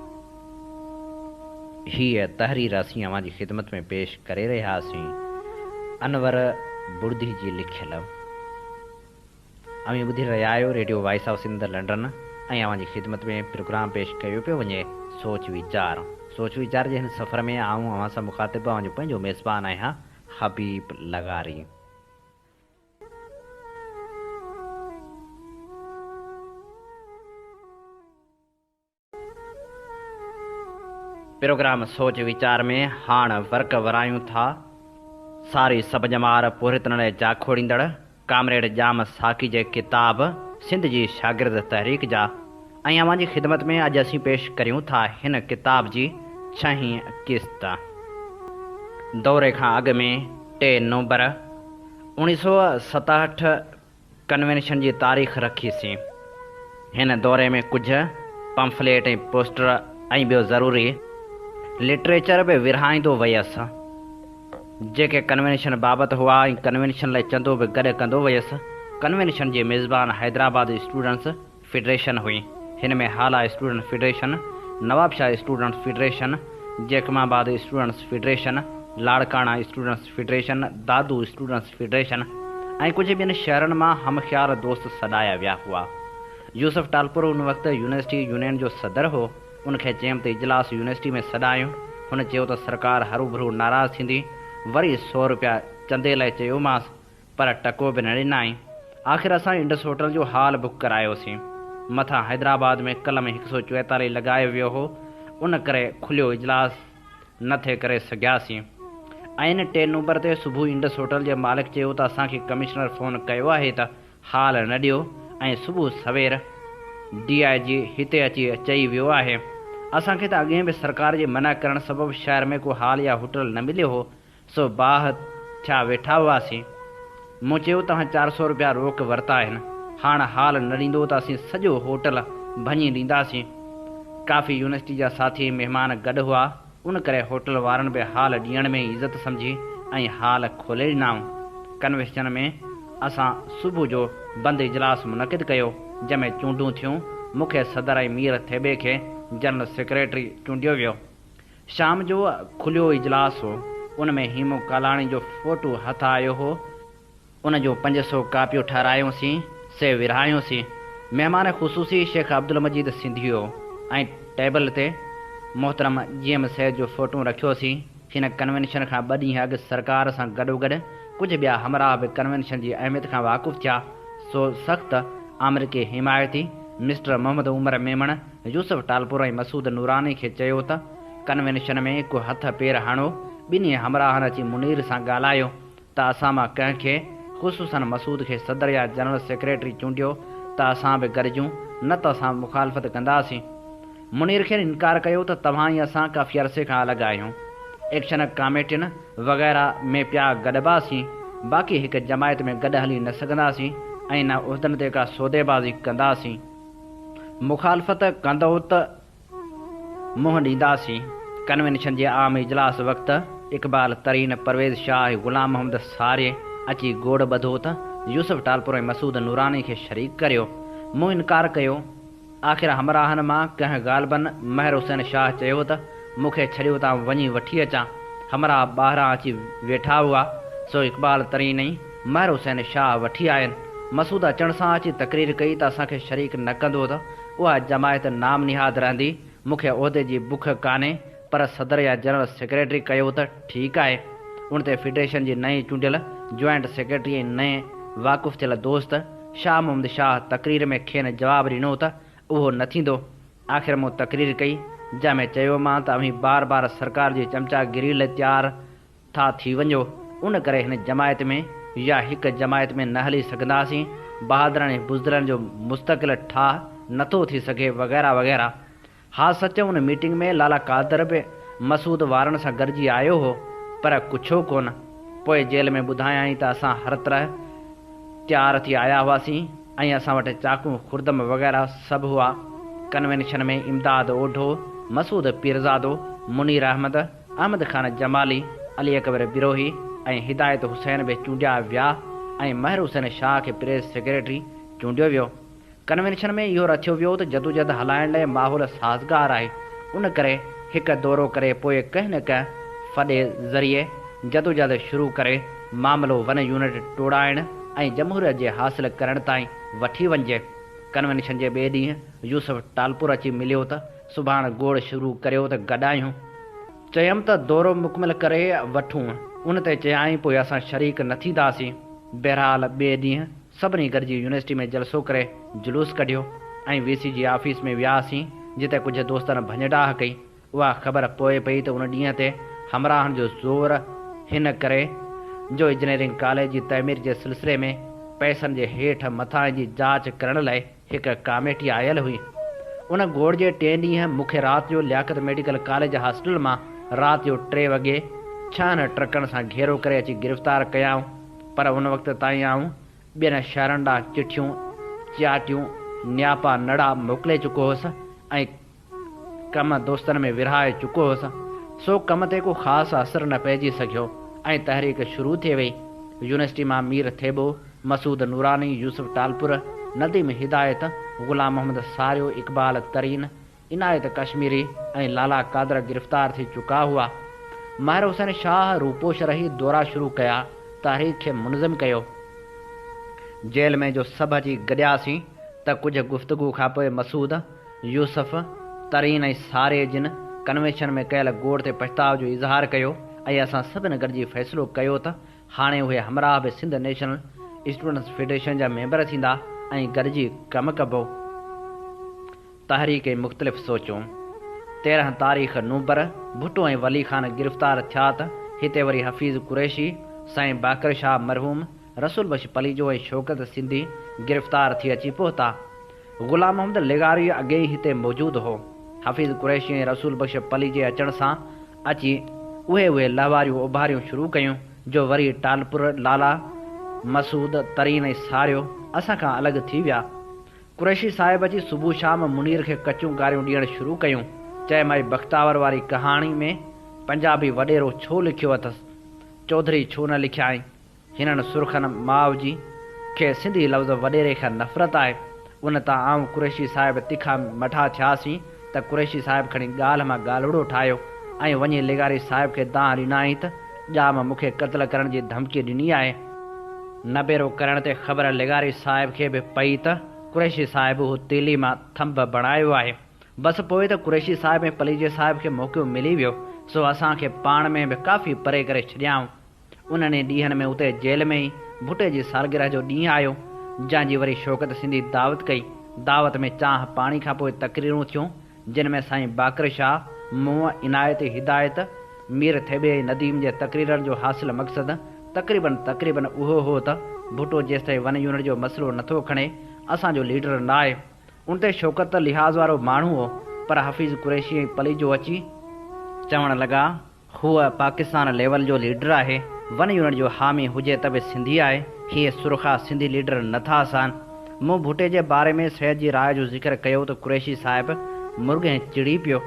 هيء تحرير اسين اوهان جي خدمت ۾ پيش ڪري رهيا هئاسين، انور بڙدي جي لکيل. اوهين ٻڌي رهيا آهيو radio voice of Sindh London ۽ اوهان جي خدمت ۾ پروگرام پيش ڪيو پيو وڃي سوچ ويچار. سوچ ويچار جي هن سفر ۾ آئون اوهان سان مخاطب اوهان جو پنهنجو ميزبان آهيان حبيب لغاري. پروگرام سوچ ويچار ۾ هاڻ ورق ورايون ٿا. ساري سڀ ڄمار پورهيتن لاء جاکوڙيندڙ ڪامريڊ ڄام ساقي جي ڪتاب سنڌ جي شاگرد تحريڪ جا ۽ اوهان جي خدمت ۾ اڄ اسين پيش ڪريون ٿا هن ڪتاب جي ڇهين قسط. دوري کان اڳ ۾ ٽي نومبر 1967 ڪنوينشن جي تاريخ رکي سين. هن دوري ۾ ڪجهه پمفليٽ ۽ پوسٽر ۽ ٻيو ضروري لٽريچر به ورهائيندو ويس، جيڪي ڪنوينشن بابت هئا ۽ ڪنوينشن لاء چندو به گڏ ڪندو ويس. ڪنوينشن جي ميزبان حيدرآباد اسٽوڊنٽس فيڊريشن هئي. هن ۾ Hala students federation, Nawabshah students federation, Jacobabad students federation, Larkana students federation, Dadu students federation ۽ ڪجهه ٻين شهرن مان هم خيال دوست سڏايا ويا هئا. يوسف ٽالپر ان وقت يونيورسٽي يونين جو صدر هو. ان کي چيم ته اجلاس يونيورسٽي ۾ سڏايون. هن چيو ته سرڪار هروڀرو ناراض ٿيندي. وري سو روپيا چندي لاء چيومانس. پر ٽڪو به نه ڏنائين. آخر اسان انڊس هوٽل جو هال بڪ ڪرايوسين. مٿان حيدرآباد ۾ قلم هڪ سو چوئيتاليهه لڳايو ويو هو، ان ڪري کليو اجلاس نه ٿي ڪري سگهياسين. عين ٽي نومبر تي صبح انڊس هوٽل جي مالڪ چيو ته اسان کي ڪمشنر فون ڪيو آهي ته هال نه ڏيو ۽ صبح سوير ڊي I جي هتي اچي چئي ويو آهي. اسان کي ته اڳهين به سرڪار جي منع ڪرڻ سبب شهر ۾ ڪو هال يا هوٽل نه مليو هو، سو باهه ٿيا ويٺا هئاسين. مون چيو توهان 400 روپيا روڪ ورتا آهن، هاڻ هال نه ڏيندو ته اسين سڄو هوٽل ڀڃي ڏينداسين. ڪافي يونيورسٽي جا ساٿي ۽ مهمان گڏ هئا، ان ڪري هوٽل وارن به هال ڏيڻ ۾ عزت سمجهي ۽ هال کولي ڏنائون. ڪنوينشن ۾ اسان صبح جو بند اجلاس منعقد ڪيو، جنهن ۾ چونڊون ٿيون، مون کي صدر ۽ مير ٿيٻي کي جنرل سيڪريٽري چونڊيو ويو. شام جو کليو اجلاس هو، ان ۾ هيمون ڪالاڻي جو فوٽو هٿ آيو هو، ان جون 500 ڪاپيون ٺهرايون سين، سي ورهايون سين. مهمان خصوصي شيخ عبدالمجيد سنڌي هو ۽ ٽيبل تي محترم جي ايم سيد جو فوٽو رکيوسين. هن ڪنوينشن کان ٻه ڏينهن اڳ سرڪار سان گڏوگڏ ڪجهه ٻيا همراهه به ڪنوينشن جي اهميت کان واقف ٿيا، سو سخت آمريڪي حمايتي مسٽر محمد عمر ميمڻ، يوسف ٽالپر ۽ مسعود نوراني کي چيو ته ڪنوينشن ۾ ڪو هٿ پير هڻو. ٻنهي همراهن اچي منير سان ڳالهايو ته اسان مان ڪنهن کي، خصوصاً مسعود کي صدر يا جنرل سيڪريٽري چونڊيو ته اسان به گڏجون، نه ته اسان مخالفت ڪنداسين. منير کين انڪار ڪيو ته توهان ۽ اسان ڪافي عرصي کان الڳ آهيون. ايڪشن ڪاميٽين وغيره ۾ پيا گڏباسين، باقي هڪ جماعت ۾ گڏ هلي نه سگهنداسين ۽ نه عهدن تي ڪا سوديبازي ڪنداسين. مخالفت ڪندؤ ته منهن ڏينداسين. ڪنوينشن جي عام اجلاس وقت اقبال ترين، پرويز شاهه ۽ غلام محمد ساري اچي گوڙ ٻڌو ته يوسف ٽالپر ۽ مسعود نوراني کي شريڪ ڪريو. مون انڪار ڪيو. آخر همراهن مان ڪنهن غالباً مهر حسين شاهه چيو ته مون کي ڇڏيو ته آئون وڃي وٺي اچان. همراهه ٻاهران اچي ويٺا هئا، سو اقبال ترين ۽ مهر حسين شاهه وٺي آين. مسعود اچڻ سان اچي تقرير ڪئي ته اسان کي شريڪ نه ڪندو ته اها جماعت نام نهاد رهندي، مون کي عهدي جي بک ڪانهي، پر صدر يا جنرل سيڪريٽري ڪيو ته ٺيڪ آهي. ان تي فيڊريشن جي نئين چونڊيل جوائنٽ سيڪريٽري ۽ نئين واقف ٿيل دوست شاهه محمد شاهه تقرير ۾ کين جواب ڏنو ته اهو نه ٿيندو. آخر مون تقرير ڪئي، جنهن ۾ چيومان ته اوهين بار بار سرڪار جي چمچا گيري لئه تيار ٿا ٿي وڃو، ان ڪري هن جماعت ۾ يا هڪ جماعت ۾ نه هلي سگهنداسين، بهادرن ۽ بزدلن جو مستقل ٺاهه نٿو ٿي سگهي وغيره وغيره. ها سچ ان ميٽنگ ۾ لالا قادر به مسعود وارن سان گڏجي آيو هو، پر ڪڇيو ڪونه. پوء جيل ۾ ٻڌايائين ته اسان هر طرح تيار ٿي آيا هئاسين ۽ اسان وٽ چاقون خردم وغيره سڀ هئا. ڪنوينشن ۾ امداد اوڍو، مسعود پيرزادو، منير احمد، احمد خان جمالي، علي اڪبر بروهي ۽ هدايت حسين به چونڊيا ويا ۽ مهر حسين شاهه کي پريس سيڪريٽري چونڊيو ويو. ڪنوينشن ۾ اهو رٿيو ويو ته جدوجهد هلائڻ لئه ماحول سازگار آهي، ان ڪري هڪ دورو ڪري پوء ڪنهن نه ڪنهن ڦڏي ذريعي جدوجهد شروع ڪري معاملو ون يونٽ ٽوڙائڻ ۽ جمهوريت جي حاصل ڪرڻ تائين وٺي وڃجي. ڪنوينشن جي ٻئي ڏينهن يوسف ٽالپر اچي مليو ته سڀاڻ گوڙ شروع ڪريو ته گڏ آهيون. چيم ته دورو مڪمل ڪري وٺون. ان تي چيائين پوء اسان شريڪ نه ٿينداسين. بهرحال ٻئي ڏينهن سڀني گڏجي يونيورسٽي ۾ جلسو ڪري جلوس ڪڍيو ۽ وي سي جي آفيس ۾ وياسين جتي ڪجهه دوستن ڀڃ ڊاهه ڪئي. اها خبر پوء پئي ته ان ڏينهن تي همراهن جو زور هن ڪري جو انجنيئرنگ ڪاليج جي تعمير جي سلسلي ۾ پئسن جي هيٺ مٿانهين جي جاچ ڪرڻ لاء هڪ ڪاميٽي آيل هئي. ان گوڙ جي ٽئين ڏينهن مون کي رات جو لياقت ميڊيڪل ڪاليج هاسٽل مان رات جو ٽي وڳي ڇهن ٽرڪن سان گهيرو ڪري اچي گرفتار ڪيائون پر ان وقت تائين آئون ٻين شهرن ڏانهن چٺيون، چياٽيون، نياپا نڙا موڪلي چڪو هوس ۽ ڪم دوستن ۾ ورهائي چڪو هوس، سو ڪم تي ڪو خاص اثر نه پئجي سگهيو ۽ تحريڪ شروع ٿي وئي. يونيورسٽي مان مير ٿيٻو، مسعود نوراني، يوسف ٽالپر، نديم هدايت، غلام محمد ساريو، اقبال ترين، عنايت ڪشميري ۽ لالا قادر گرفتار ٿي چڪا هئا. مهر حسين شاهه روپوش رهي دورا شروع ڪيا، تحريڪ کي منظم ڪيو. جيل ۾ جو سڀ اچي گڏياسين ته ڪجهه گفتگو کانپوء مسعود، يوسف ترين ۽ ساري جن ڪنوينشن ۾ ڪيل گوڙ تي پڇتاء جو اظهار ڪيو ۽ اسان سڀن گڏجي فيصلو ڪيو ته هاڻي اهي همراهه به سنڌ نيشنل اسٽوڊنٽس فيڊريشن جا ميمبر ٿيندا ۽ گڏجي ڪم ڪبو. تحريڪ ۽ مختلف سوچون. 13 تاريخ نومبر ڀٽو ۽ ولي خان گرفتار ٿيا ته هتي وري حفيظ قريشي، سائين باقر شاهه مرحوم، رسول بخش پليجو ۽ شوڪت سنڌي گرفتار ٿي اچي پهتا. غلام محمد لغاري اڳي ئي هتي موجود هو. حفيظ قريشي ۽ رسول بخش پليجي اچڻ سان اچي اهي اهي لهواريون اوڀاريون شروع ڪيون جو وري ٽالپر، لالا، مسعود، ترين ۽ ساريو اسان کان الڳ ٿي ويا. قريشي صاحب اچي صبح شام منير کي ڪچيون گاريون ڏيڻ شروع ڪيون. چئي مائي بختاور واري ڪهاڻي ۾ پنجابي وڏيرو ڇو لکيو اٿس؟ چوڌري ڇو نه لکيائين؟ هنن سرخن ماء جي کي سنڌي لفظ وڏيري کان نفرت آهي. ان تان آئون قريشي صاحب تکا مٺا ٿياسين ته قريشي صاحب کڻي ڳالهه مان ڳالهوڙو ٺاهيو ۽ وڃي لغاري صاحب کي دانهن ڏنائين ته ڄام مون کي قتل ڪرڻ جي ڌمڪي ڏني آهي. نبيرو ڪرڻ تي خبر لغاري صاحب کي به پئي ته قريشي صاحب اهو تيلي مان ٿنڀ بڻايو آهي. بس پوء ته قريشي صاحب ۽ پليجي صاحب کي موقعو ملي ويو سو اسان کي پاڻ ۾ به ڪافي پري ڪري ڇڏيائون. انهن ئي ڏينهن ۾ اتي جيل ۾ ئي ڀٽي جي سالگرهه جو ڏينهن آيو، جنهن جي وري شوڪت سنڌي دعوت ڪئي. دعوت ۾ چانهه پاڻي کان پوء تقريرون ٿيون، جن ۾ سائين باقر شاهه، مون، عنايت هدايت، مير ٿيٻي ۽ نديم جي تقريرن جو حاصل مقصد تقريباً تقريباً اهو هو ته ڀٽو جيستائين ون يونٽ جو مسئلو نٿو کڻي، اسان جو ليڊر ناهي. ان تي شوڪت ته لحاظ وارو ماڻهو هو، پر حفيظ قريشي ۽ پليجو اچي چوڻ لڳا. هو پاڪستان ليول جو ليڊر آهي، ون يونٽ جو حامي هجي ته به سنڌي آهي، هي سرخا سنڌي ليڊر نه ٿا سهن. مون ڀٽي جي باري ۾ سيد جي راء جو ذڪر ڪيو ته قريشي صاحب مرڳهين چڙي پيو.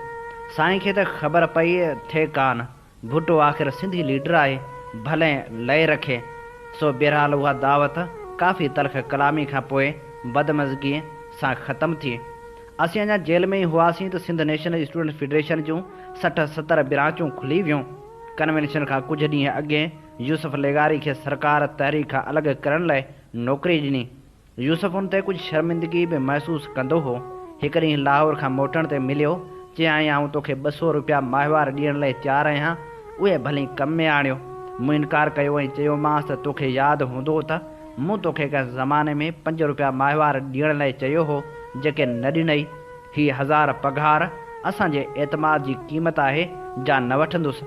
سائين کي ته خبر پئي ٿئي ڪانه، ڀٽو آخر سنڌي ليڊر آهي، ڀلين لئي رکي. سو بهرحال اها دعوت ڪافي تلخ ڪلامي کان پوء بدمزگيء سان ختم ٿي. اسين اڃا جيل ۾ ئي هئاسين ته سنڌ نيشنل اسٽوڊنٽس فيڊريشن جون 60 70 برانچون کلي ويون. ڪنوينشن کان ڪجهه ڏينهن اڳي يوسف لغاري کي سرڪار تحريڪ کان الڳ ڪرڻ لاء نوڪري ڏني. يوسف ان تي ڪجهه شرمندگي به محسوس ڪندو هو. هڪ ڏينهن لاهور کان موٽڻ تي مليو، چيائين آئون توکي 200 روپيا ماهوار ڏيڻ لاء تيار آهيان، اهي ڀلي ڪم ۾ آڻيو. مون انڪار ڪيو ۽ چيومانس ته توکي ياد هوندو ته مون توکي ڪنهن زماني ۾ پنج روپيا ماهوار ڏيڻ لاء چيو هو، جيڪي نه ڏنئي. هي هزار پگهار اسان جي اعتماد جي قيمت آهي، جا نه وٺندس.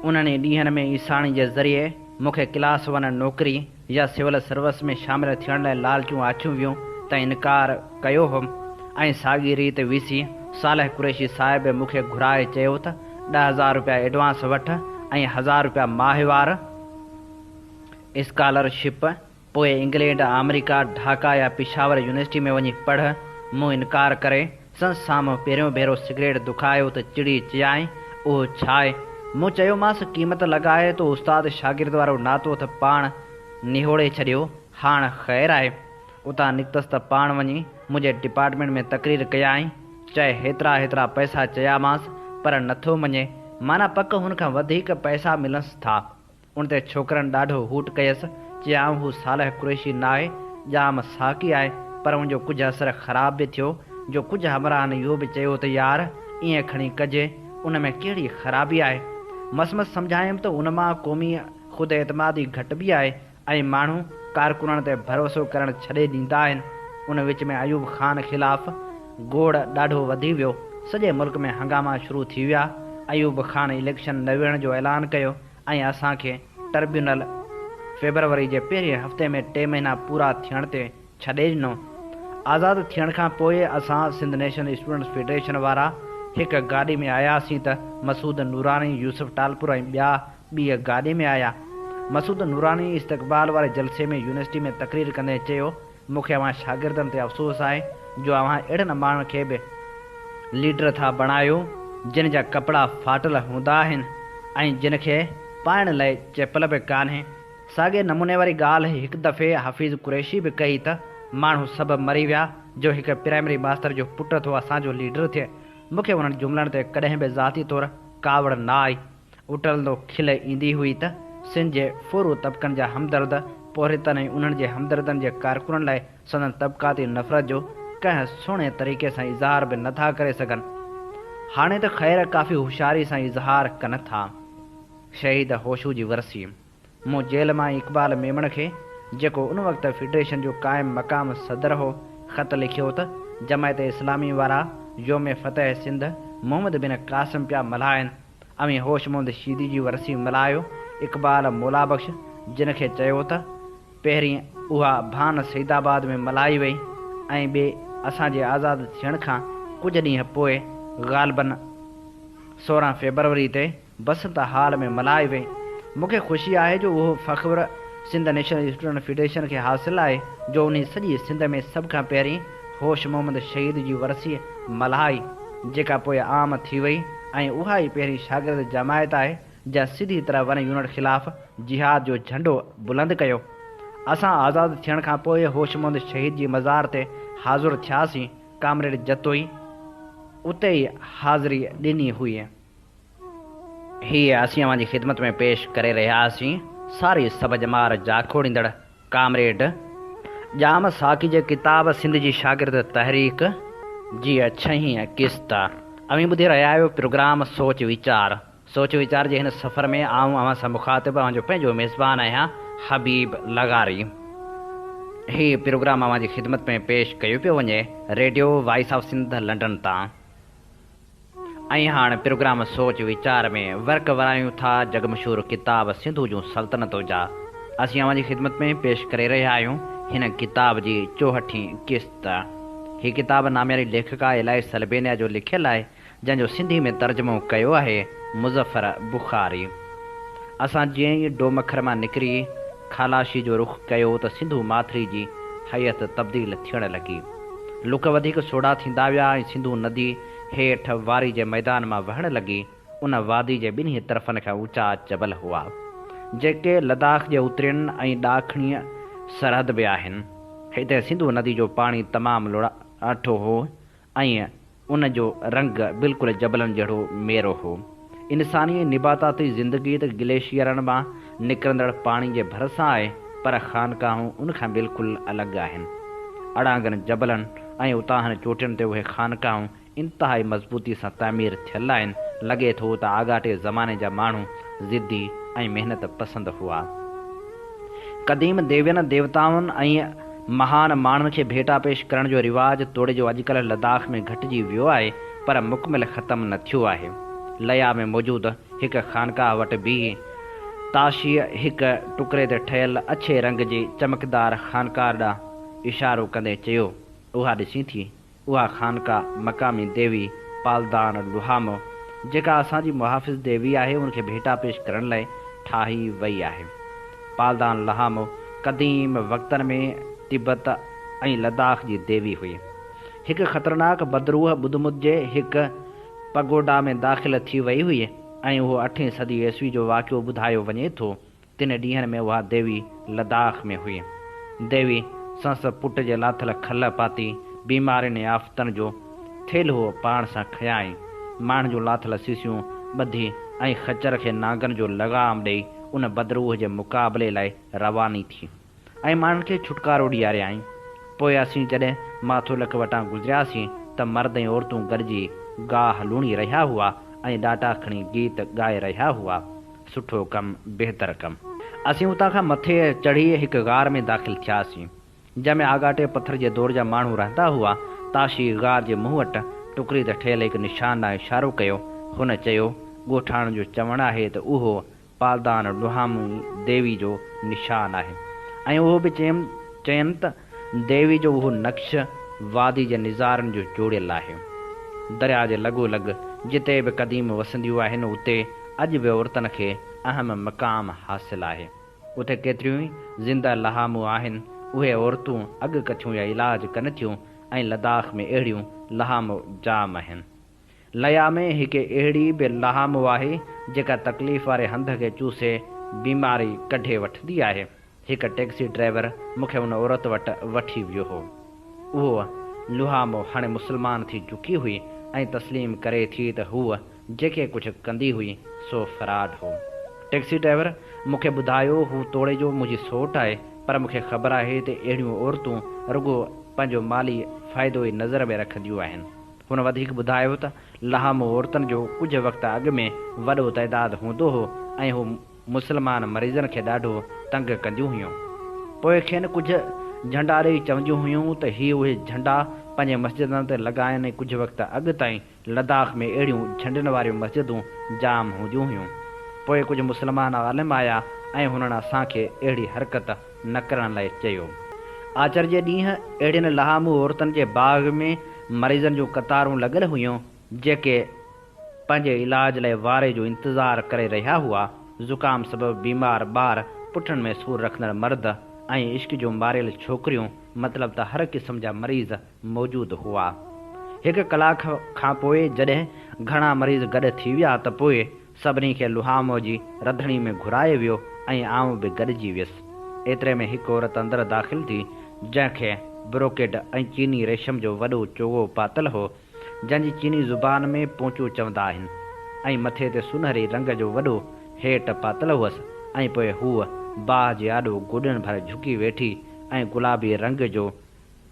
انهن ئي ڏينهن ۾ عيساڻي جي ذريعي مون کي ڪلاس ون نوڪري يا سول سروس ۾ شامل ٿيڻ لاء لالچون آڇيون ويون ته انڪار ڪيو هوم ۽ ساڳي ريت وي سي صالح قريشي صاحب به مون کي گهرائي چيو ته 10,000 روپيا ايڊوانس وٺ ۽ هزار روپيا ماهوار اسڪالر شپ، پوء انگلينڊ، آمريڪا، ڍاڪا يا پشاور يونيورسٽي ۾ وڃي پڙهه. مون انڪار ڪري، سندس سامهون پهريون ڀيرو سگريٽ دکايو ته چڙي چيائين، اهو ڇا آهي؟ مون چيومانس، قيمت لڳائي تو استاد شاگرد وارو ناتو ته پاڻ نهوڙي ڇڏيو، هاڻ خير آهي. اتان نڪتس ته پاڻ وڃي منهنجي ڊپارٽمينٽ ۾ تقرير ڪيائين. چئي هيترا هيترا پئسا چيامانس، پر نٿو مڃي. معنيٰ پڪ هن کان وڌيڪ پئسا ملنس ٿا. ان تي ڇوڪرن ڏاڍو هوٽ ڪيس، چيائون هو صالح قريشي ناهي، ڄام ساقي آهي، پر ان جو ڪجهه اثر خراب به ٿيو، جو ڪجهه همراهن اهو به چيو ته يار ائين کڻي ڪجي، ان ۾ ڪهڙي خرابي آهي. مس مس سمجهايم ته ان مان قومي خود اعتمادي گهٽبي آهي ۽ ماڻهو ڪارڪنن تي ڀروسو ڪرڻ ڇڏي ڏيندا آهن. ان وچ ۾ ايوب خان خلاف گوڙ ڏاڍو وڌي ويو. سڄي ملڪ ۾ هنگاما شروع ٿي ويا. ايوب خان اليڪشن نه وڙهڻ جو اعلان ڪيو ۽ اسان کي ٽربيونل فيبروري جي پهرين هفتي ۾ ٽي مهينا پورا ٿيڻ تي ڇڏي ڏنو. آزاد ٿيڻ کان پوء اسان سنڌ نيشنل اسٽوڊنٽس فيڊريشن وارا هڪ گاڏي ۾ آياسين ته مسعود نوراني، يوسف ٽالپر ۽ ٻيا ٻيء گاڏي ۾ آيا. مسعود نوراني استقبال واري جلسي ۾ يونيورسٽي ۾ تقرير ڪندي چيو، مون کي اوهان شاگردن تي افسوس آهي جو اوهان اهڙن ماڻهن کي به ليڊر ٿا بڻايو جن جا ڪپڙا ڦاٽل هوندا آهن ۽ جن کي پائڻ لئه چپل به ڪانهي. ساڳئي نموني واري ڳالهه هڪ دفعي حفيظ قريشي به ڪئي ته ماڻهو سڀ مري ويا جو هڪ پرائمري ماستر جو پٽ ٿو اسان جو ليڊر ٿئي. مون کي انهن جملن تي ڪڏهن به ذاتي طور ڪاوڙ نه آئي. اٽلندو کل ايندي هئي ته سنڌ جي ڦورو طبقن جا همدرد پورهيتن ۽ انهن جي همدردن جي ڪارڪنن لاء سندن طبقاتي نفرت جو ڪنهن سهڻي طريقي سان اظهار به نه ٿا ڪري سگهن. هاڻي ته خير ڪافي هوشياري سان اظهار ڪن ٿا. شهيد هوشو جي ورسي. مون جيل مان ئي اقبال ميمڻ کي، جيڪو ان وقت فيڊريشن جو قائم مقام صدر هو، خط لکيو ته جماعت اسلامي وارا يوم فتح سنڌ محمد بن قاسم پيا ملهائن. اوهين هوش محمد شيدي جي ورسي ملهايو. اقبال مولابخش جن کي چيو ته. پهرين اها ڀان سيد آباد ۾ ملهائي وئي ۽ ٻي اسان جي آزاد ٿيڻ کان ڪجهه ڏينهن پوء غالباً 16 فيبروري تي بسنت هال ۾ ملهائي وئي. مون کي خوشي آهي جو اهو فخر سنڌ نيشنل اسٽوڊنٽ فيڊريشن کي حاصل آهي جو انهي سڄي سنڌ ۾ سڀ کان پهرين هوش محمد شهيد جي ورسي ملهائي جيڪا پوء عام ٿي وئي ۽ اها ئي پهرين شاگرد جماعت آهي جنهن سڌي طرح ون يونٽ خلاف جهاد جو جهنڊو بلند ڪيو. اسان آزاد ٿيڻ کان پوء هوش محمد شهيد جي مزار تي حاضر ٿياسين، ڪامريڊ جتوئي اتي ئي حاضري ڏني هئي. هيء اسين اوهان جي خدمت ۾ پيش ڪري رهيا هئاسين ساري سڀ ڄمار جاکوڙيندڙ ڪامريڊ ڄام ساقي جي ڪتاب سنڌ جي شاگرد تحريڪ جي ڇهين قسط. اوهين ٻڌي رهيا آهيو پروگرام سوچ ويچار. سوچ ويچار جي هن سفر ۾ آئون اوهان سان مخاطب اوهان جو پنهنجو ميزبان آهيان حبيب لغاري. هي پروگرام اوهان جي خدمت ۾ پيش ڪيو پيو وڃي radio voice of Sindh London تان. ۽ هاڻ پروگرام سوچ ويچار ۾ ورق ورايون ٿا جڳ مشهور ڪتاب سنڌو جون سلطنتون جا اسين اوهان جي خدمت ۾ پيش ڪري رهيا آهيون هن ڪتاب جي چوهٺين قسط. هي ڪتاب نامياري ليکڪا الائي سلبينيا جو لکيل آهي جنهن جو سنڌي ۾ ترجمو ڪيو آهي مظفر بخاري. اسان جيئن ئي ڊومکر مان نڪري کالاشي جو رخ ڪيو ته سنڌو ماٿري جي هيئت تبديل ٿيڻ لڳي. لڪ وڌيڪ سوڙها ٿيندا ويا ۽ سنڌو ندي هيٺ واري جي ميدان مان وهڻ لڳي. ان وادي جي ٻنهي طرفن کان اوچا جبل هئا، جيڪي لداخ جي اترين ۽ ڏاکڻيء سرحد به آهن. هتي سنڌو ندي جو پاڻي تمام لوڙاٺو هو ۽ ان جو رنگ بلڪل جبلن جهڙو ميرو هو. انساني ۽ نباتاتي زندگي ته گليشيئرن مان نڪرندڙ پاڻي جي ڀرسان آهي، پر خانقاهون ان کان بلڪل الڳ آهن. اڙانگن جبلن ۽ اتاهن چوٽين تي اهي خانقاهون انتهائي مضبوطي سان تعمير ٿيل آهن. لڳي ٿو ته آڳاٽي زماني جا ماڻهو ضدي ۽ محنت پسند هئا. قديم ديوين، ديوتائن ۽ مهان ماڻهن کي ڀيٽا پيش ڪرڻ جو رواج توڙي جو اڄڪلهه لداخ ۾ گهٽجي ويو آهي پر مڪمل ختم نه ٿيو آهي. ليا ۾ موجود هڪ خانقاهه وٽ بيهي تاشيء هڪ ٽڪري تي ٺهيل اڇي رنگ جي چمڪدار خانقاهه ڏانهن اشارو ڪندي چيو، اها ڏسين ٿي؟ اها خانقاه مقامي ديوي پالدان لوهامو، جيڪا اسان جي محافظ ديوي آهي، ان کي ڀيٽا پيش ڪرڻ لاء ٺاهي وئي آهي. پالدان لهامو قديم وقتن ۾ تبت ۽ لداخ جي ديوي هئي. هڪ خطرناڪ بدروح ٻڌمت جي هڪ پگوڊا ۾ داخل ٿي وئي هئي ۽ اهو اٺين صدي عيسوي جو واقعو ٻڌايو وڃي ٿو. تن ڏينهن ۾ اها ديوي لداخ ۾ هئي. ديوي سنس پٽ جي لاٿل کل پاتي، بيمارين ۽ آفتن جو ٿيلهو پاڻ سان کنيائين. ماڻهن جون لاٿل سيسيون ٻڌي ۽ خچر کي نانگن جو لغام ڏيئي ان بدروح جي مقابلي لاء رواني ٿي ۽ ماڻهن کي ڇوٽڪارو ڏياريائين. پوء اسين جڏهن ماٿولڪ وٽان گذرياسين ته مرد ۽ عورتون گڏجي گاهه لوڻي رهيا هئا ۽ ڏاٽا کڻي گيت ڳائي رهيا هئا. سٺو ڪم، بهتر ڪم. اسين اتان کان مٿي چڙهي هڪ غار ۾ داخل ٿياسين، جنهن ۾ آڳاٽي پٿر جي دور جا ماڻهو رهندا هئا. تاشي غار جي منهن وٽ ٽڪري تي ٺهيل هڪ نشان ڏانهن اشارو ڪيو. هن چيو، ڳوٺاڻن جو چوڻ آهي ته اهو پالدان لوهامي ديوي جو نشان آهي ۽ اهو به چين ته ديوي جو اهو نقش وادي جي نظارن جو جوڙيل آهي. درياء جي لڳو لڳ جتي به قديم وسنديون آهن اتي اڄ به عورتن کي اهم مقام حاصل آهي. اتي ڪيتريون ئي زنده لهامون آهن، اهي عورتون اڳڪٿيون يا علاج ڪن ٿيون ۽ لداخ ۾ اهڙيون لهامون جام آهن. ليا ۾ هڪ اهڙي به لهامو آهي جيڪا تڪليف واري هنڌ کي چوسي بيماري ڪڍي وٺندي آهي. هڪ ٽيڪسي ڊرائيور مون کي ان عورت وٽ وٺي ويو هو. اهو لهامو هاڻي مسلمان ٿي چڪي هئي ۽ تسليم ڪري ٿي ته هوء جيڪي ڪجهه ڪندي هئي سو فراڊ هو. ٽيڪسي ڊرائيور مون کي ٻڌايو هو توڙي جو منهنجي سوٽ آهي پر مون کي خبر آهي ته اهڙيون عورتون رڳو پنهنجو مالي فائدو ئي نظر ۾ رکنديون آهن. هن وڌيڪ ٻڌايو ته لهامو عورتن جو ڪجهه وقت اڳ ۾ وڏو تعداد هوندو هو ۽ هو مسلمان مريضن کي ڏاڍو تنگ ڪنديون هيون. پوء کين ڪجهه جهنڊا ڏئي چونديون هيون ته هي اهي جهنڊا پنهنجي مسجدن تي لڳائن ۽ ڪجهه وقت اڳ تائين لداخ ۾ اهڙيون جهنڊن واريون مسجدون جام هونديون هيون. پوء ڪجهه مسلمان عالم آيا ۽ هنن اسان کي اهڙي حرڪت نه ڪرڻ لاء چيو. آچر جي ڏينهن اهڙين لهامو عورتن جي باغ ۾ مريضن جون قطارون لڳل هيون، جيڪي پنهنجي علاج لاء واري جو انتظار ڪري رهيا هئا. زڪام سبب بيمار ٻار، پٺن ۾ سور رکندڙ مرد ۽ عشق جون ماريل ڇوڪريون، مطلب ته هر قسم جا مريض موجود هئا. هڪ ڪلاڪ کان پوء جڏهن گهڻا مريض گڏ ٿي ويا ته پوء سڀني کي لهامو جي رڌڻي ۾ گهرايو ويو ۽ آئون به گڏجي ويس. ايتري ۾ هڪ عورت اندر داخل ٿي، جنهن کي بروڪيڊ ۽ چيني ريشم جو وڏو چوغو پاتل هو، جنهن جي چيني زبان ۾ پونچو چوندا آهن ۽ مٿي تي سونهري رنگ جو وڏو هيٽ پاتل هئس ۽ پوء هوء باهه جي آڏو گوڏن ڀر جهڪي ويٺي ۽ گلابي رنگ جو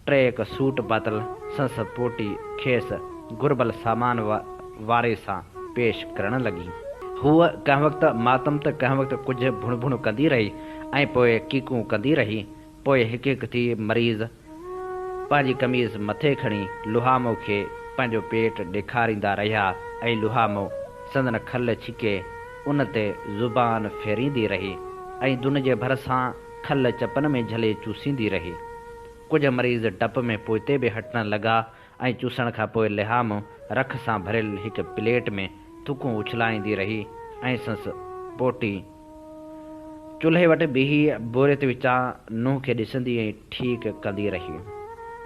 ٽريڪ سوٽ پاتل سنس پوٽي کيس گهربل سامان واري سان پيش ڪرڻ لڳي. هوء ڪنهن وقت ماتم ته ڪنهن وقت ڪجهه ڀڻ ڀڻ ڪندي رهي ۽ پوء ڪيڪون ڪندي رهي. پوء هڪ هڪ ٿي مريض پنهنجي قميص مٿي کڻي لوهامو کي پنهنجو پيٽ ڏيکاريندا رهيا ۽ لوهامو سندن کل ڇڪي ان تي زبان ڦيريندي رهي ۽ دن جي ڀرسان کل چپن ۾ جهلي چوسيندي رهي. ڪجهه مريض ڊپ ۾ پوئتي به هٽڻ لڳا ۽ چوسڻ کان پوء لحام رک سان ڀريل هڪ پليٽ ۾ ٿڪون اڇلائيندي رهي ۽ سنس پوٽي چلهي وٽ بيهي بوريت وچان نونهن کي ڏسندي ۽ ٺيڪ ڪندي رهي.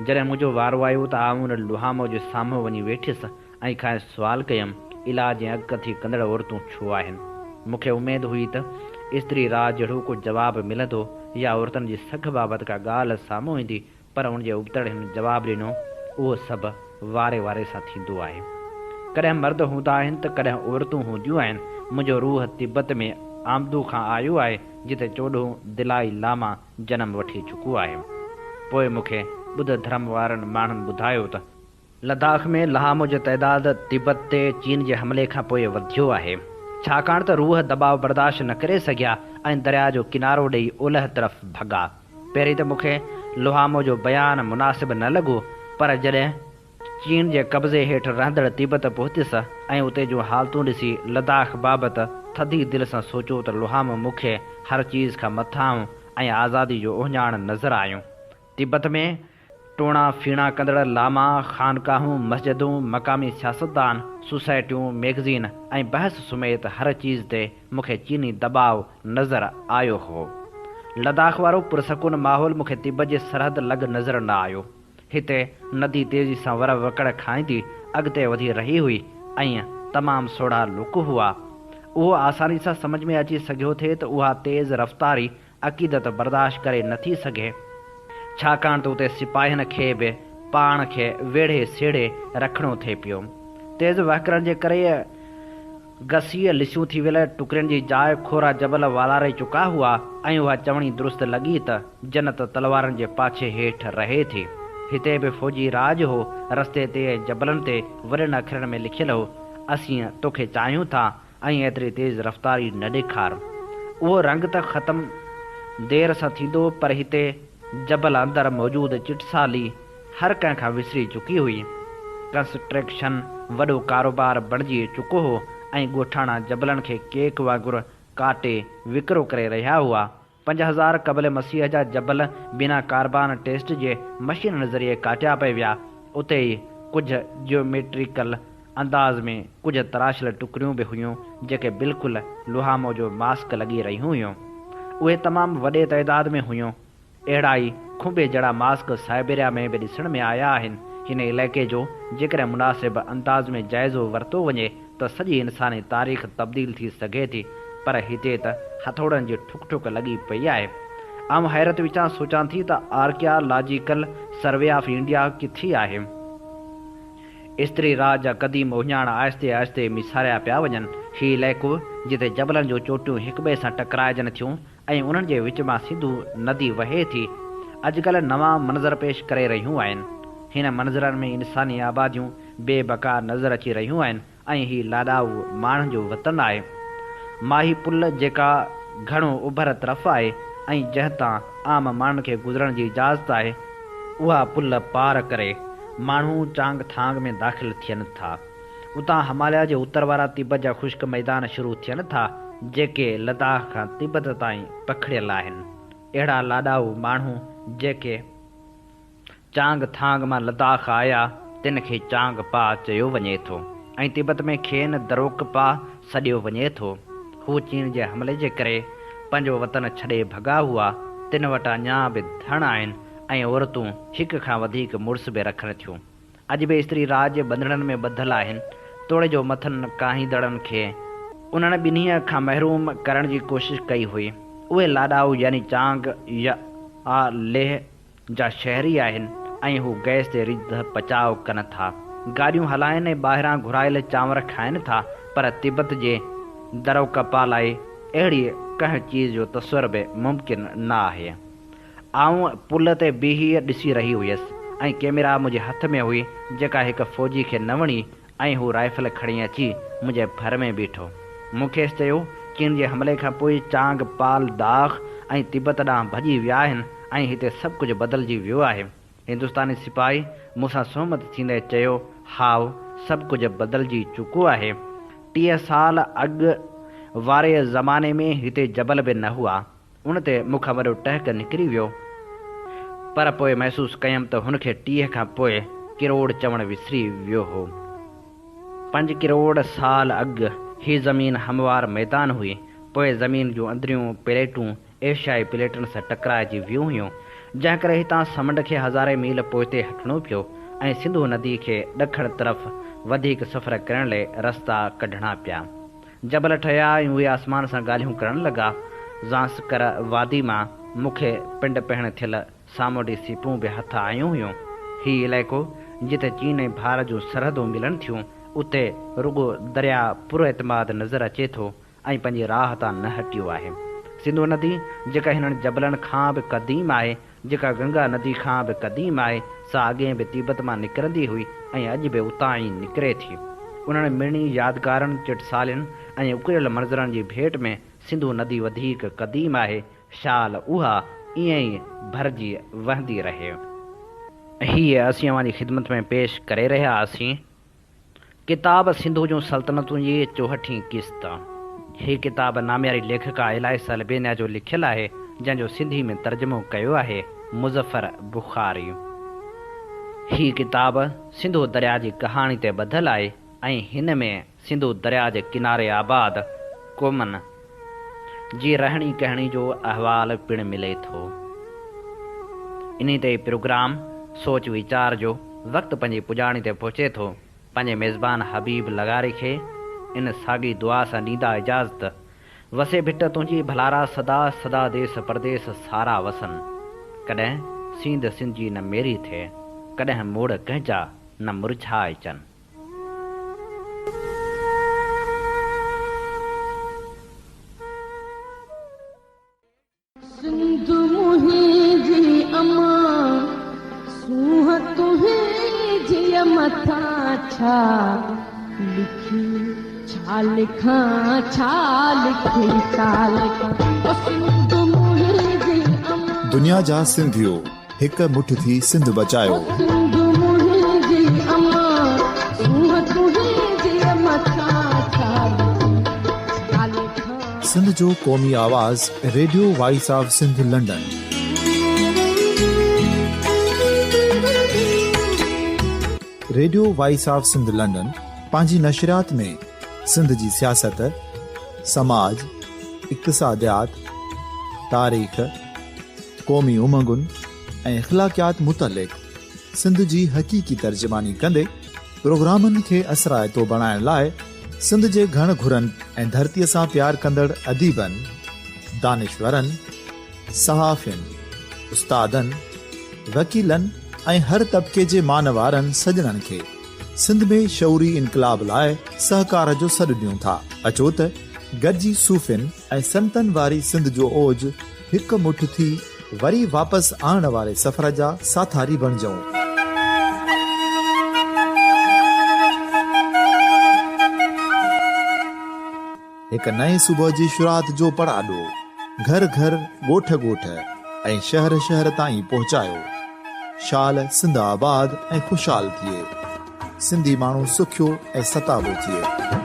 جڏهن منهنجو وارو آيو ته آئون ان لحام جي سامهون وڃي ويٺيس ۽ کانئس سوال ڪيم، علاج ۽ اڳڪٿي ڪندڙ عورتون ڇو آهن؟ مون کي اميد هئي ته استري راء جهڙو ڪو جواب ملندو يا عورتن جي سگهه بابت ڪا ڳالهه سامهون ايندي پر ان جي ابتڙ هن جواب ڏنو، اهو سڀ واري واري سان ٿيندو آهي. ڪڏهن مرد هوندا آهن ته ڪڏهن عورتون هونديون آهن. منهنجو روح تبت ۾ آمدو کان آيو آهي جتي چوڏهون دلائي لاما جنم وٺي چڪو آهي. پوء مون کي ٻڌ ڌرم وارن ماڻهن ٻڌايو ته. لداخ ۾ لهامو جو تعداد تبت تي چين جي حملي کان پوء وڌيو آهي، ڇاڪاڻ ته روح دٻاء برداشت نه ڪري سگهيا ۽ درياء جو ڪنارو ڏئي اولهه طرف ڀڳا. پهرين ته مون کي لهامو جو بيان مناسب نه لڳو، پر جڏهن چين جي قبضي هيٺ رهندڙ تبت پهتس ۽ اتي جون حالتون ڏسي لداخ بابت ٿڌي دل سان سوچيو ته لهامو مون کي هر چيز کان مٿانهون ۽ آزادي جو اهڃاڻ نظر آيو. تبت ۾ ٽوڻا ڦيڻا ڪندڙ لاما، خانقاهون، مسجدون، مقامي سياستدان، سوسائٽيون، ميگزين ۽ بحث سميت هر چيز تي مون کي چيني دٻاء نظر آيو هو. لداخ وارو پرسڪون ماحول مون کي تبت جي سرحد لڳ نظر نه آيو. هتي ندي تيزي سان ور وڪڙ کائيندي اڳتي وڌي رهي هئي ۽ تمام سوڙها لڪ هئا. اهو آساني سان سمجهه ۾ اچي سگهيو ٿي ته اها تيز رفتاري عقيدت برداشت ڪري نه ٿي سگهي، ڇاڪاڻ ته اتي سپاهين کي به پاڻ کي ويڙهي سيڙهي رکڻو ٿي پيو. تيز وهڪرن جي ڪري گسيء لسيون ٿي ويل ٽڪرين جي جاء کورا جبل والاري چڪا هئا ۽ اها چوڻي درست لڳي ته جنت تلوارن جي پاڇي هيٺ رهي ٿي. هتي به فوجي راڄ هو، رستي تي ۽ جبلن تي وڏن اکرن ۾ لکيل هو، اسين توکي چاهيون ٿا، ۽ ايتري تيز رفتاري نه ڏيکار. اهو رنگ ته ختم دير سان ٿيندو پر هتي جبل اندر موجود چٽسالي هر ڪنهن کان وسري چڪي هئي. ڪنسٽرڪشن وڏو ڪاروبار بڻجي چڪو هو ۽ ڳوٺاڻا جبلن کي ڪيڪ وانگر ڪاٽي وڪرو ڪري رهيا هئا. 5000 قبل مسيح جا جبل بنا ڪاربان ٽيسٽ جي مشينن ذريعي ڪاٽيا پئي ويا، اتي ئي ڪجهه جيوميٽريڪل انداز ۾ ڪجهه تراشيل ٽڪريون به هيون، جيڪي بلڪل لوهامو جو ماسڪ لڳي رهيون هيون. اهي تمام وڏي تعداد ۾ هيون. اهڙا ئي کنڀي جهڙا ماسڪ سائبيريا ۾ به ڏسڻ ۾ آيا آهن. هن علائقي جو جيڪڏهن مناسب انداز ۾ جائزو ورتو وڃي ته سڄي انساني تاريخ تبديل ٿي سگهي ٿي، پر هتي ته هٿوڙن جي ٺڪ ٺڪ لڳي پئي آهي. آئون حيرت وچان سوچان ٿي ته archaeological survey of India ڪٿي آهي؟ استري راڄ جا قديم اهڃاڻ آهستي آهستي ميساريا پيا وڃن. هي علائقو جتي جبلن جون چوٽيون هڪٻئي سان ٽڪرائجن ٿيون ۽ انهن جي وچ مان سنڌو ندي وهي ٿي، اڄڪلهه نوان منظر پيش ڪري رهيون آهن. هن منظرن ۾ انساني آباديون بي بقا نظر اچي رهيون آهن ۽ هي لاڏائو ماڻهن جو وطن آهي. ماهي پل جيڪا گهڻو اڀر طرف آهي ۽ جنهن تان عام ماڻهن کي گذرڻ جي اجازت آهي، اها پل پار ڪري ماڻهو چانگ ٿانگ ۾ داخل ٿين ٿا. اتان هماليا جي اتر وارا تبت جا خشڪ ميدان شروع ٿين ٿا، جيڪي لداخ کان تبت تائين پکڙيل آهن. اهڙا لاڏائو ماڻهو جيڪي چانگ ٿانگ مان لداخ آيا، تن کي چانگ پا چيو وڃي ٿو ۽ تبت ۾ کين دروڪپا سڏيو وڃي ٿو. هو چين جي حملي جي ڪري پنهنجو وطن ڇڏي ڀڳا هئا، تن وٽ اڃا به ڌڻ آهن ۽ عورتون هڪ کان وڌيڪ مڙس به رکن ٿيون. اڄ به استري راڄ جي ٻنڌڻن ۾ ٻڌل آهن، توڙي جو مٿن ڪاهيندڙن کي انهن ٻنهي کان محروم ڪرڻ جي ڪوشش ڪئي هئي. اهي لاڏائو يعني چانگ يا ليهه جا شهري آهن ۽ هو گئس تي رڌ پچاء ڪن ٿا. گاڏيون هلائن ۽ ٻاهران گهرايل چانور کائن ٿا، پر تبت جي دروڪپا لاء اهڙي ڪنهن چيز جو تصور به ممڪن نه آهي. آئون پل تي بيهي ڏسي رهي هيس ۽ ڪئميرا منهنجي هٿ ۾ هئي جيڪا هڪ فوجي کي نه وڻي ۽ هو رائفل کڻي اچي منهنجي ڀر ۾ بيٺو. مون کيس چيو، چين جي حملي کان پوء چانگ پال داخ ۽ تبت ڏانهن ڀڄي ويا آهن ۽ هتي سڀ ڪجهه بدلجي ويو آهي. هندستاني سپاهي مون سان سهمت ٿيندي چيو، هائو، سڀ ڪجهه بدلجي چڪو آهي. 30 سال اڳ واري زماني ۾ هتي جبل به نه هئا. ان تي مون کان وڏو ٽهڪ نڪري ويو، پر پوء محسوس ڪيم ته هن کي 30 کان پوء ڪروڙ چوڻ وسري ويو هو. پنج ڪروڙ سال اڳ هي زمين هموار ميدان هئي، پوء زمين جون اندريون پليٽون ايشيائي پليٽن سان ٽڪرائجي ويون هيون، جنهن ڪري هتان سمنڊ کي هزارين ميل پوئتي هٽڻو پيو ۽ سنڌو ندي کي ڏکڻ طرف وڌيڪ سفر ڪرڻ لئي رستا ڪڍڻا پيا. جبل ٺهيا ۽ اهي آسمان سان ڳالهيون ڪرڻ لڳا. زانسڪر وادي مان مون کي پنڊ پهڻ ٿيل سامونڊي سيپون به هٿ آيون هيون. هي علائقو جتي چين ۽ ڀارت جون سرحدون ملن ٿيون، اتي رڳو درياء پراعتماد نظر اچي ٿو ۽ پنهنجي راهه تان نه هٽيو آهي. سنڌو ندي، جيڪا هنن جبلن کان به قديم آهي، جيڪا گنگا ندي کان به قديم آهي، سا اڳئين به تبت مان نڪرندي هئي ۽ اڄ به اتان ئي نڪري ٿي. انهن مڙني يادگارن، چٽسالين ۽ اڪريل منظرن جي ڀيٽ ۾ سنڌو ندي وڌيڪ قديم آهي، شال اها ائين ئي ڀرجي وهندي رهي. هيء اسين اوهان جي خدمت ۾ پيش ڪري رهيا آسين. ڪتاب سنڌو جون سلطنتون جي چوهٺين قسط. هي ڪتاب نامياري ليکڪا الائس البينيا جو لکيل آهي، جنهن جو سنڌي ۾ ترجمو ڪيو آهي مظفر بخاري. هي ڪتاب سنڌو درياء جي ڪهاڻي تي ٻڌل آهي ۽ هن ۾ سنڌو درياء جي ڪناري آباد قومن جي رهڻي ڪهڻي جو احوال پڻ ملي ٿو. انهي تي پروگرام سوچ ويچار جو وقت پنهنجي پڄاڻي تي پهچي ٿو. پنهنجي ميزبان حبيب لغاري کي ان ساڳي دعا سان ڏيندا اجازت، وسي ڀٽ تنهنجي ڀلارا سدا سدا ديس پرديس سارا وسن. ڪڏهن سينڌ سنڌجي نه ميري ٿئي، ڪڏهن موڙ ڪنهن جا نه مرجهائجن. سنڌ منهنجي امان، سونهن تنهنجيء مٿان ڇا لکي ڇا لکان، ڇا لکي ڇا لکان، او سنڌ منهنجي امان. دنيا جا سنڌيو هڪ مٺ ٿي سنڌ بچايو. او سنڌ منهنجي امان، سونهن تنهنجيء مٿان ڇا لکي ڇا لکان. سنڌ جو قومي آواز radio voice of Sindh London. Radio voice of Sindh London پنهنجي نشريات ۾ سنڌ جي سياست، سماج، اقتصاديات، تاريخ، قومي امنگن ۽ اخلاقيات متعلق سنڌ جي حقيقي ترجماني ڪندي پروگرامن کي اثرائتو بڻائڻ لاء سنڌ جي گهڻ گهرن ۽ ڌرتيء سان پيار ڪندڙ اديبن، دانشورن، صحافين، استادن، وڪيلن ۽ هر طبقي جي مان وارن سڄڻن کي سنڌ ۾ شعوري انقلاب لاء سهڪار جو سڏ ڏيون ٿا. اچو ته گڏجي صوفين ۽ سنتن واري سنڌ جو اوج هڪ مٺ ٿي وري واپس آڻڻ واري سفر جا ساٿاري بڻجون. هڪ نئين صبح جي شروعات جو پڙاڏو گهر گهر، ڳوٺ ڳوٺ ۽ شهر شهر تائين پهچايو. شال سنڌ آباد ۽ خوشحال ٿئي. سنڌي ماڻهو سکيو ۽ ستابو ٿئي.